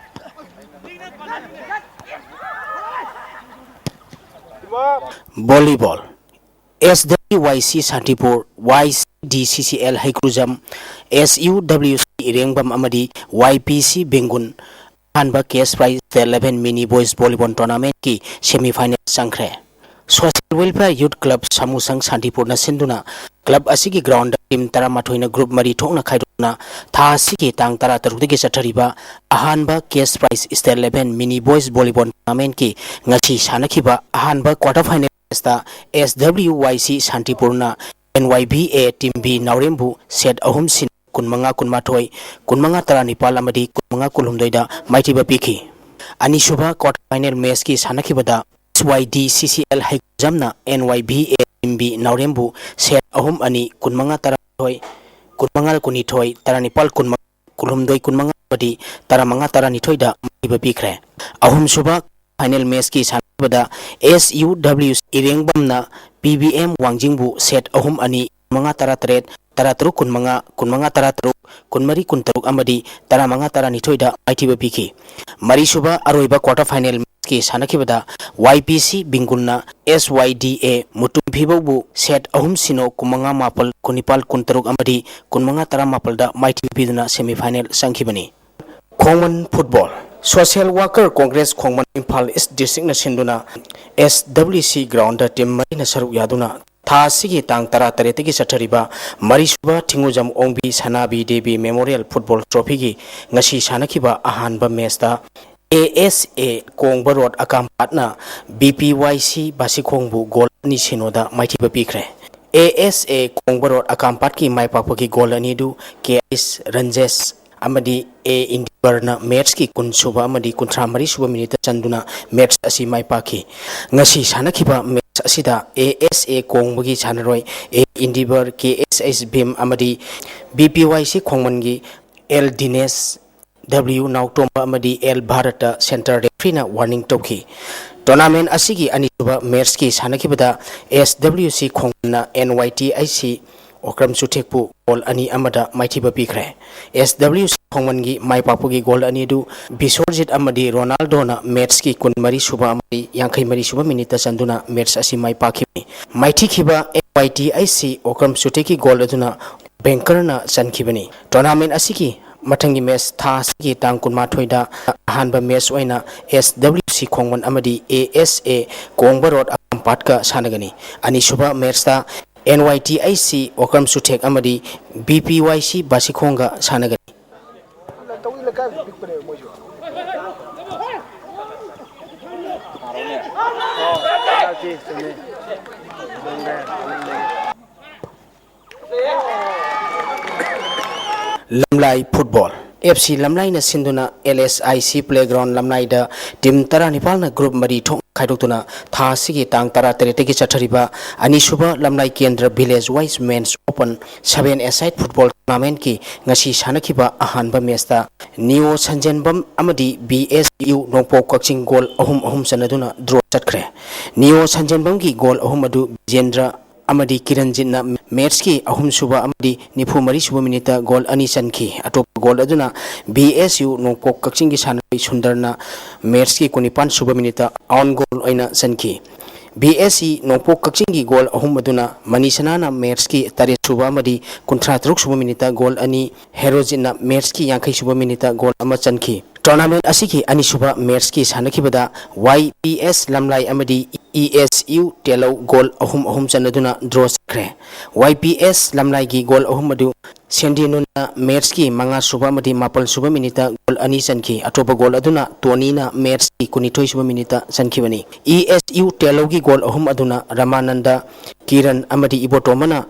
ꯚꯣꯂꯤꯕꯣꯜ꯫ ꯑꯦꯁ ꯗꯕ꯭ꯂꯤꯎ ꯋꯥꯏ ꯁꯤ ꯁꯥꯟꯇꯤꯄꯨꯔ, ꯋꯥꯏ ꯁꯤ D C C L Heikrujam, S U W C Irengbam ꯑꯃꯗꯤ ꯋꯥꯏ ꯄꯤ ꯁꯤ ꯕꯦꯡꯒꯨꯟ ꯑꯍꯥꯟꯕ cash prize eleven mini boys volleyball ꯇꯣꯔꯅꯥꯃꯦꯟꯠꯀꯤ ꯁꯦꯃꯤ ꯐꯥꯏꯅꯦꯜ ꯆꯪꯈ꯭ꯔꯦ꯫ ꯁꯣꯁꯤꯌꯦꯜ ꯋꯦꯜꯐꯤꯌꯔ ꯌꯨꯠ ꯀ꯭ꯂꯕ ꯁꯥꯃꯨꯁꯪ ꯁꯥꯟꯇꯤꯄꯨꯔꯅ ꯁꯤꯟꯗꯨꯅ ꯀ꯭ꯂꯕ ꯑꯁꯤꯒꯤ ꯒ꯭ꯔꯥꯎꯟꯗ ꯇꯤꯝ ꯇꯔꯥꯃꯥꯊꯣꯏꯅ ꯒ꯭ꯔꯨꯞ ꯃꯔꯤ ꯊꯣꯛꯅ ꯈꯥꯏꯗꯣꯛ ꯁꯥꯟꯅꯗꯨꯅ ꯊꯥ ꯑꯁꯤꯒꯤ ꯇꯥꯡ ꯇꯔꯥ ꯇꯔꯨꯛꯇꯒꯤ ꯆꯠꯊꯔꯤꯕ ꯑꯍꯥꯟꯕ cash prize State Level Mini Boys Volleyball Tournamentꯀꯤ ꯉꯁꯤ ꯁꯥꯟꯅꯈꯤꯕ ꯑꯍꯥꯟꯕ quarter final matchꯇ S W Y C ꯁꯥꯟꯇꯤꯄꯨꯔꯅ N Y B A Team B ꯅꯥꯎꯔꯦꯝꯕꯨ set ꯑꯍꯨꯝ ꯁꯤꯅꯣ, ꯀꯨꯟꯃꯉꯥ ꯀꯨꯟꯃꯥꯊꯣꯏ, ꯀꯨꯟꯃꯉꯥ ꯇꯔꯥꯅꯤꯄꯥꯜ ꯑꯃꯗꯤ ꯀꯨꯟꯃꯉꯥ ꯀꯨꯟꯍꯨꯝꯗꯣꯏꯗ ꯃꯥꯏꯊꯤꯕ ꯄꯤꯈꯤ꯫ ꯑꯅꯤꯁꯨꯕ quarter final matchꯀꯤ ꯁꯥꯟꯅꯈꯤꯕꯗ S Y D C C L ꯍꯩꯒꯨꯖꯝꯅ N Y B A Team B ꯅꯥꯎꯔꯦꯝꯕꯨ set ꯑꯍꯨꯝ ꯑꯅꯤ, ꯀꯨꯟꯃꯉꯥ ꯇꯔꯥꯅꯤꯊꯣꯏ, ꯀꯨꯟꯃꯉꯥ ꯀꯨꯟꯅꯤꯊꯣꯏ, ꯇꯔꯥꯅꯤꯄꯥꯜ ꯀꯨꯟꯃꯉꯥ, ꯀꯨꯟꯍꯨꯝꯗꯣꯏ ꯀꯨꯟꯃꯉꯥ ꯑꯃꯗꯤ ꯇꯔꯥꯃꯉꯥ ꯇꯔꯥꯅꯤꯊꯣꯏꯗ ꯃꯥꯏꯊꯤꯕ ꯄꯤꯈ꯭ꯔꯦ꯫ ꯑꯍꯨꯝꯁꯨꯕ final matchꯀꯤ ꯁꯥꯟꯅꯕꯗ S U W C ꯏꯔꯦꯡꯕꯝꯅ P V M ꯋꯥꯡꯖꯤꯡꯕꯨ set ꯑꯍꯨꯝ ꯑꯅꯤ, ꯃꯉꯥ ꯇꯔꯥꯇꯔꯦꯠ, ꯇꯔꯥꯇꯔꯨꯛ ꯀꯨꯟꯃꯉꯥ, ꯀꯨꯟꯃꯉꯥ ꯇꯔꯥꯇꯔꯨꯛ, ꯀꯨꯟꯃꯔꯤ ꯀꯨꯟꯇꯔꯨꯛ ꯑꯃꯗꯤ ꯇꯔꯥꯃꯉꯥ ꯇꯔꯥꯅꯤꯊꯣꯏꯗ ꯃꯥꯏꯊꯤꯕ ꯄꯤꯈꯤ꯫ ꯃꯔꯤꯁꯨꯕ ꯑꯔꯣꯏꯕ quarter final matchꯀꯤ ꯁꯥꯟꯅꯈꯤꯕꯗ Y P C ꯕꯤꯡꯒꯨꯜꯅ S Y D A ꯃꯨꯇꯨꯝꯐꯤꯕꯧꯕꯨ set ꯑꯍꯨꯝ ꯁꯤꯅꯣ, ꯀꯨꯟꯃꯉꯥ ꯃꯥꯄꯜ, ꯀꯨꯟꯅꯤꯄꯥꯜ ꯀꯨꯟꯇꯔꯨꯛ ꯑꯃꯗꯤ ꯀꯨꯟꯃꯉꯥ ꯇꯔꯥꯃꯥꯄꯜꯗ ꯃꯥꯏꯊꯤꯕ ꯄꯤꯗꯨꯅ semi final ꯆꯪꯈꯤꯕꯅꯤ꯫ ꯈꯣꯡꯃꯟ football꯫ Social Worker Congress ꯈꯣꯡꯃꯟ Imphal East Districtꯅ ꯁꯤꯟꯗꯨꯅ S W C groundꯗ team ꯃꯔꯤꯅ ꯁꯔꯨꯛ ꯌꯥꯗꯨꯅ ꯊꯥ ꯑꯁꯤꯒꯤ ꯇꯥꯡ ꯇꯔꯥꯇꯔꯦꯠꯇꯒꯤ ꯆꯠꯊꯔꯤꯕ ꯃꯔꯤꯁꯨꯕ ꯊꯤꯡꯉꯨꯖꯝ ꯑꯣꯡꯕꯤ ꯁꯅꯥꯕꯤ ꯗꯦꯕꯤ Memorial Football Trophyꯒꯤ ꯉꯁꯤ ꯁꯥꯟꯅꯈꯤꯕ ꯑꯍꯥꯟꯕ matchꯇ A S A Kongba road ꯑꯀꯥꯝꯄꯥꯠꯅ B P Y C ꯕꯥꯁꯤꯈꯣꯡꯕꯨ goal ꯑꯅꯤ ꯁꯤꯅꯣꯗ ꯃꯥꯏꯊꯤꯕ ꯄꯤꯈ꯭ꯔꯦ꯫ A S A Kongba road ꯑꯀꯥꯝꯄꯥꯠꯀꯤ ꯃꯥꯏ ꯄꯥꯛꯄꯒꯤ goal ꯑꯅꯤꯗꯨ K S ꯔꯟꯖꯦꯁ ꯑꯃꯗꯤ A Endeavourꯅ matchꯀꯤ ꯀꯨꯟ ꯁꯨꯕ ꯑꯃꯗꯤ ꯀꯨꯟꯊ꯭ꯔꯥ ꯃꯔꯤ ꯁꯨꯕ minuteꯇ ꯆꯟꯗꯨꯅ match ꯑꯁꯤ ꯃꯥꯏ ꯄꯥꯛꯈꯤ꯫ ꯉꯁꯤ ꯁꯥꯟꯅꯈꯤꯕ match ꯑꯁꯤꯗ A S A ꯀꯣꯡꯕꯒꯤ ꯁꯥꯟꯅꯔꯣꯏ A Endeavour, K S H ꯚꯤꯝ ꯑꯃꯗꯤ B P Y C ꯈꯣꯡꯃꯟꯒꯤ L ꯗꯤꯅꯦꯁ, W ꯅꯥꯎꯇꯣꯝꯕ ꯑꯃꯗꯤ L ꯚꯥꯔꯠꯇ center refereeꯅ warning ꯇꯧꯈꯤ꯫ Tournament ꯑꯁꯤꯒꯤ ꯑꯅꯤꯁꯨꯕ matchꯀꯤ ꯁꯥꯟꯅꯈꯤꯕꯗ S W C ꯈꯣꯡꯃꯟꯅ N Y T H C Okram ꯆꯨꯊꯦꯛꯄꯨ goal ꯑꯅꯤ ꯑꯃꯗ ꯃꯥꯏꯊꯤꯕ ꯄꯤꯈ꯭ꯔꯦ꯫ S W C ꯈꯣꯡꯃꯟꯒꯤ ꯃꯥꯏ ꯄꯥꯛꯄꯒꯤ goal ꯑꯅꯤꯗꯨ ꯕꯤꯁꯣꯔꯖꯤꯠ ꯑꯃꯗꯤ ꯔꯣꯅꯥꯜꯗꯣꯅ matchꯀꯤ ꯀꯨꯟꯃꯔꯤ ꯁꯨꯕ ꯑꯃꯗꯤ ꯌꯥꯡꯈꯩ ꯃꯔꯤ ꯁꯨꯕ minuteꯇ ꯆꯟꯗꯨꯅ match ꯑꯁꯤ ꯃꯥꯏ ꯄꯥꯛꯈꯤꯕꯅꯤ꯫ ꯃꯥꯏꯊꯤꯈꯤꯕ N Y T H C Okram ꯆꯨꯊꯦꯛꯀꯤ goal ꯑꯗꯨꯅ ꯕꯦꯡꯀꯔꯅ ꯆꯟꯈꯤꯕꯅꯤ꯫ Tournament ꯑꯁꯤꯒꯤ ꯃꯊꯪꯒꯤ match ꯊꯥ ꯑꯁꯤꯒꯤ ꯇꯥꯡ ꯀꯨꯟꯃꯥꯊꯣꯏꯗ ꯑꯍꯥꯟꯕ match ꯑꯣꯏꯅ S W C ꯈꯣꯡꯃꯟ ꯑꯃꯗꯤ A S A Kongba road ꯑꯀꯥꯝꯄꯥꯠꯀ ꯁꯥꯟꯅꯒꯅꯤ꯫ ꯑꯅꯤꯁꯨꯕ matchꯇ N Y T H C Wakram ꯆꯨꯊꯦꯛ ꯑꯃꯗꯤ ꯕꯤ ꯄꯤ ꯋꯥꯏ ꯁꯤ ꯕꯥꯁꯤꯈꯣꯡꯒ ꯁꯥꯟꯅꯒꯅꯤ꯫ ꯂꯝꯂꯥꯏ ꯐꯨꯠꯕꯣꯜ꯫ ꯑꯦꯐ ꯁꯤ ꯂꯝꯂꯥꯏꯅ ꯁꯤꯟꯗꯨꯅ L S I C playground ꯂꯝꯂꯥꯏꯗ ꯇꯤꯝ ꯇꯔꯥꯅꯤꯄꯥꯜꯅ ꯒ꯭ꯔꯨꯞ ꯃꯔꯤ ꯊꯣꯛꯅ ꯈꯥꯏꯗꯣꯛꯇꯨꯅ ꯊꯥ ꯑꯁꯤꯒꯤ ꯇꯥꯡ ꯇꯔꯥꯇꯔꯦꯠꯇꯒꯤ ꯆꯠꯊꯔꯤꯕ ꯑꯅꯤꯁꯨꯕ ꯂꯝꯂꯥꯏ ꯀꯦꯟꯗ꯭ꯔ ꯚꯤꯂꯦꯖ ꯋꯥꯏꯁ ꯃꯦꯟꯁ ꯑꯣꯄꯟ ꯁꯚꯦꯟ ꯑꯦ ꯁꯥꯏꯠ ꯐꯨꯠꯕꯣꯜ ꯇꯣꯔꯅꯥꯃꯦꯟꯠꯀꯤ ꯉꯁꯤ ꯁꯥꯟꯅꯈꯤꯕ ꯑꯍꯥꯟꯕ ꯃꯦꯆꯇ ꯅꯤꯌꯣ ꯁꯟꯖꯦꯟꯕꯝ ꯑꯃꯗꯤ ꯕꯤ ꯑꯦꯁ ꯌꯨ ꯅꯣꯡꯄꯣꯛ ꯀꯛꯆꯤꯡ ꯒꯣꯜ ꯑꯍꯨꯝ ꯑꯍꯨꯝ ꯆꯟꯅꯗꯨꯅ ꯗ꯭ꯔꯣ ꯆꯠꯈ꯭ꯔꯦ꯫ ꯅꯤꯌꯣ ꯁꯟꯖꯦꯟꯕꯝꯒꯤ ꯒꯣꯜ ꯑꯍꯨꯝ ꯑꯗꯨ ꯕꯤꯖꯦꯟꯗ꯭ꯔ ꯑꯃꯗꯤ ꯀꯤꯔꯟꯖꯤꯠꯅ ꯃꯦꯠꯁꯀꯤ ꯑꯍꯨꯝꯁꯨꯕ ꯑꯃꯗꯤ ꯅꯤꯐꯨ ꯃꯔꯤꯁꯨꯕ ꯃꯤꯅꯤꯠꯇ ꯒꯣꯜ ꯑꯅꯤ ꯆꯟꯈꯤ꯫ ꯑꯇꯣꯞꯄ ꯒꯣꯜ ꯑꯗꯨꯅ ꯕꯤ ꯑꯦꯁ ꯌꯨ ꯅꯣꯡꯄꯣꯛ ꯀꯛꯆꯤꯡꯒꯤ ꯁꯥꯟꯅꯔꯣꯏ ꯁꯨꯟꯗꯔꯅ ꯃꯦꯠꯁꯀꯤ ꯀꯨꯟꯅꯤꯄꯥꯟ ꯁꯨꯕ ꯃꯤꯅꯤꯠꯇ ꯑꯣꯟ ꯒꯣꯜ ꯑꯣꯏꯅ ꯆꯟꯈꯤ꯫ ꯕꯤ ꯑꯦꯁ ꯁꯤ ꯅꯣꯡꯄꯣꯛ ꯀꯛꯆꯤꯡꯒꯤ ꯒꯣꯜ ꯑꯍꯨꯝ ꯑꯗꯨꯅ ꯃꯅꯤꯁꯅꯥꯅ ꯃꯦꯠꯁꯀꯤ ꯇꯔꯦꯠ ꯁꯨꯕ ꯑꯃꯗꯤ ꯀꯨꯟꯊ꯭ꯔꯥ ꯇꯔꯨꯛ ꯁꯨꯕ ꯃꯤꯅꯤꯠꯇ ꯒꯣꯜ ꯑꯅꯤ, ꯍꯦꯔꯣꯖꯤꯠꯅ ꯃꯦꯠꯁꯀꯤ ꯌꯥꯡꯈꯩ ꯁꯨꯕ ꯃꯤꯅꯤꯠꯇ ꯒꯣꯜ ꯑꯃ ꯆꯟꯈꯤ꯫ ꯇꯣꯔꯅꯥꯃꯦꯟꯠ ꯑꯁꯤꯒꯤ ꯑꯅꯤꯁꯨꯕ ꯃꯦꯠꯁꯀꯤ ꯁꯥꯟꯅꯈꯤꯕꯗ ꯋꯥꯏ ꯄꯤ ꯑꯦꯁ ꯂꯝꯂꯥꯏ ꯑꯃꯗꯤ ꯏ ꯑꯦꯁ ꯌꯨ ꯇꯦꯂꯧ ꯒꯣꯜ ꯑꯍꯨꯝ ꯑꯍꯨꯝ ꯆꯟꯅꯗꯨꯅ ꯗ꯭ꯔꯣ ꯆꯠꯈ꯭ꯔꯦ꯫ ꯋꯥꯏ ꯄꯤ ꯑꯦꯁ ꯂꯝꯂꯥꯏꯒꯤ ꯒꯣꯜ ꯑꯍꯨꯝ ꯑꯗꯨ ꯁꯦꯟꯗꯤꯅꯨꯟꯅ ꯃꯦꯠꯁꯀꯤ ꯃꯉꯥ ꯁꯨꯕ ꯑꯃꯗꯤ ꯃꯥꯄꯜ ꯁꯨꯕ ꯃꯤꯅꯤꯠꯇ ꯒꯣꯜ ꯑꯅꯤ ꯆꯟꯈꯤ꯫ ꯑꯇꯣꯞꯄ ꯒꯣꯜ ꯑꯗꯨꯅ ꯇꯣꯅꯤꯅ ꯃꯦꯠꯁꯀꯤ ꯀꯨꯟꯅꯤꯊꯣꯏ ꯁꯨꯕ ꯃꯤꯅꯤꯠꯇ ꯆꯟꯈꯤꯕꯅꯤ꯫ ꯏ ꯑꯦꯁ ꯌꯨ ꯇꯦꯂꯧꯒꯤ ꯒꯣꯜ ꯑꯍꯨꯝ ꯑꯗꯨꯅ ꯔꯃꯥꯅꯟꯗ, ꯀꯤꯔꯟ ꯑꯃꯗꯤ ꯏꯕꯣꯇꯣꯝꯕꯅ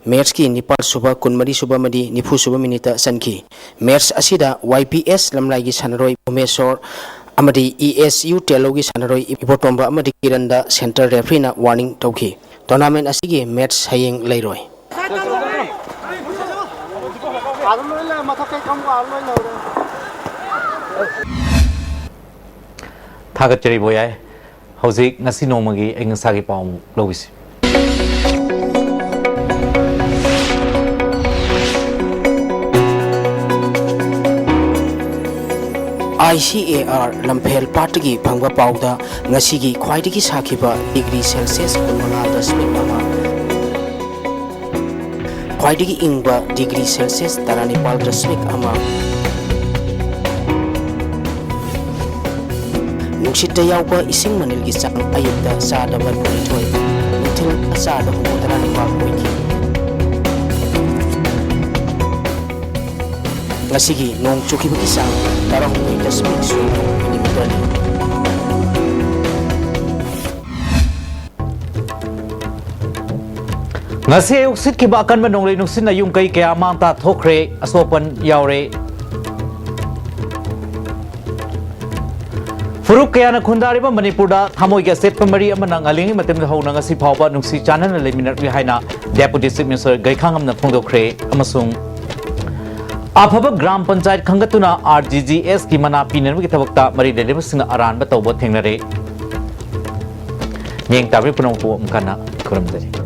ꯃꯦꯠꯁꯀꯤ ꯅꯤꯄꯥꯜ ꯁꯨꯕ, ꯀꯨꯟꯃꯔꯤ ꯁꯨꯕ ꯑꯃꯗꯤ ꯅꯤꯐꯨ ꯁꯨꯕ ꯃꯤꯅꯤꯠꯇ ꯆꯟꯈꯤ꯫ ꯃꯦꯠꯁ ꯑꯁꯤꯗ ꯋꯥꯏ ꯄꯤ ꯑꯦꯁ ꯂꯝꯂꯥꯏꯒꯤ ꯁꯥꯟꯅꯔꯣꯏ ꯚꯨꯃꯦꯁꯣꯔ ꯑꯃꯗꯤ ꯏ ꯑꯦꯁ ꯌꯨ ꯇꯦꯂꯧꯒꯤ ꯁꯥꯟꯅꯔꯣꯏ ꯏꯕꯣꯇꯣꯝꯕ ꯑꯃꯗꯤ ꯀꯤꯔꯟꯗ ꯁꯦꯟꯇꯔ ꯔꯦꯐ꯭ꯔꯤꯅ ꯋꯥꯔꯅꯤꯡ ꯇꯧꯈꯤ꯫ ꯇꯣꯔꯅꯥꯃꯦꯟꯠ ꯑꯁꯤꯒꯤ ꯃꯦꯠꯁ ꯍꯌꯦꯡ ꯂꯩꯔꯣꯏ꯫ ꯊꯥꯒꯠꯆꯔꯤ ꯕꯣꯌꯥꯏ꯫ ꯍꯧꯖꯤꯛ ꯉꯁꯤ ꯅꯣꯡꯃꯒꯤ ꯑꯏꯪ ꯑꯁꯥꯒꯤ ꯄꯥꯎ ꯑꯃꯨꯛ ꯂꯧꯕꯤꯁꯤ꯫ ꯑꯥꯏ ꯁꯤ ꯑꯦ ꯑꯥꯔ ꯂꯝꯐꯦꯜ ꯄꯥꯠꯇꯒꯤ ꯐꯪꯕ ꯄꯥꯎꯗ ꯉꯁꯤꯒꯤ ꯈ꯭ꯋꯥꯏꯗꯒꯤ ꯁꯥꯈꯤꯕ ꯗꯤꯒ꯭ꯔꯤ ꯁꯦꯜꯁꯤꯌꯁ ꯀꯨꯟꯃꯉꯥ ꯗꯁꯃꯤꯛ ꯑꯃ, ꯈ꯭ꯋꯥꯏꯗꯒꯤ ꯏꯪꯕ ꯗꯤꯒ꯭ꯔꯤ ꯁꯦꯜꯁꯤꯌꯁ ꯇꯔꯥꯅꯤꯄꯥꯜ ꯗꯁꯃꯤꯛ ꯑꯃ, ꯅꯨꯡꯁꯤꯠꯇ ꯌꯥꯎꯕ ꯏꯁꯤꯡ ꯃꯅꯤꯜꯒꯤ ꯆꯥꯡ ꯑꯌꯨꯛꯇ ꯆꯥꯗ ꯃꯔꯤꯐꯨꯅꯤꯊꯣꯏ, ꯅꯨꯡꯊꯤꯜ ꯆꯥꯗ ꯍꯨꯝꯐꯨꯇꯔꯥ ꯅꯤꯄꯥꯟ ꯑꯣꯏꯈꯤ꯫ ꯉꯁꯤꯒꯤ ꯅꯣꯡ ꯆꯨꯈꯤꯕꯒꯤ ꯆꯥꯡ ꯇꯔꯥꯍꯨꯝꯗꯣꯏ ꯗꯁꯃꯤꯛ ꯁꯤꯅꯣ ꯃꯤꯂꯤꯃꯤꯇꯔꯅꯤ꯫ ꯉꯁꯤ ꯑꯌꯨꯛ ꯁꯤꯠꯈꯤꯕ ꯑꯀꯟꯕ ꯅꯣꯡꯂꯩ ꯅꯨꯡꯁꯤꯠꯅ ꯌꯨꯝ ꯀꯩ ꯀꯌꯥ ꯃꯥꯡ ꯇꯥꯊꯣꯛꯈ꯭ꯔꯦ, ꯑꯁꯣꯛ ꯑꯄꯟ ꯌꯥꯎꯔꯦ꯫ ꯐꯨꯔꯨꯞ ꯀꯌꯥꯅ ꯈꯨꯟꯗꯥꯔꯤꯕ ꯃꯅꯤꯄꯨꯔꯗ ꯊꯃꯣꯏꯒꯤ ꯑꯆꯦꯠꯄ ꯃꯔꯤ ꯑꯃꯅ ꯉꯜꯂꯤꯉꯩ ꯃꯇꯝꯗ ꯍꯧꯅ ꯉꯁꯤ ꯐꯥꯎꯕ ꯅꯨꯡꯁꯤ ꯆꯥꯟꯅꯅ ꯂꯩꯃꯤꯟꯅꯔꯛꯂꯤ ꯍꯥꯏꯅ Deputy Chief Minister ꯒꯩꯈꯥꯉꯝꯅ ꯐꯣꯡꯗꯣꯛꯈ꯭ꯔꯦ꯫ ꯑꯃꯁꯨꯡ ꯑꯐꯕ ꯒ꯭ꯔꯥꯝ ꯄꯟꯆꯥꯌꯠ ꯈꯟꯒꯠꯇꯨꯅ R G G S ꯀꯤ ꯃꯅꯥ ꯄꯤꯅꯅꯕꯒꯤ ꯊꯕꯛꯇ ꯃꯔꯤ ꯂꯩꯅꯕꯁꯤꯡꯅ ꯑꯔꯥꯟꯕ ꯇꯧꯕ ꯊꯦꯡꯅꯔꯦ꯫ ꯃꯤꯠꯌꯦꯡ ꯇꯥꯕꯤꯔꯤꯕ ꯄꯨꯝꯅꯃꯛꯄꯨ ꯑꯃꯨꯛ ꯍꯟꯅ ꯈꯨꯔꯨꯝꯖꯔꯤ꯫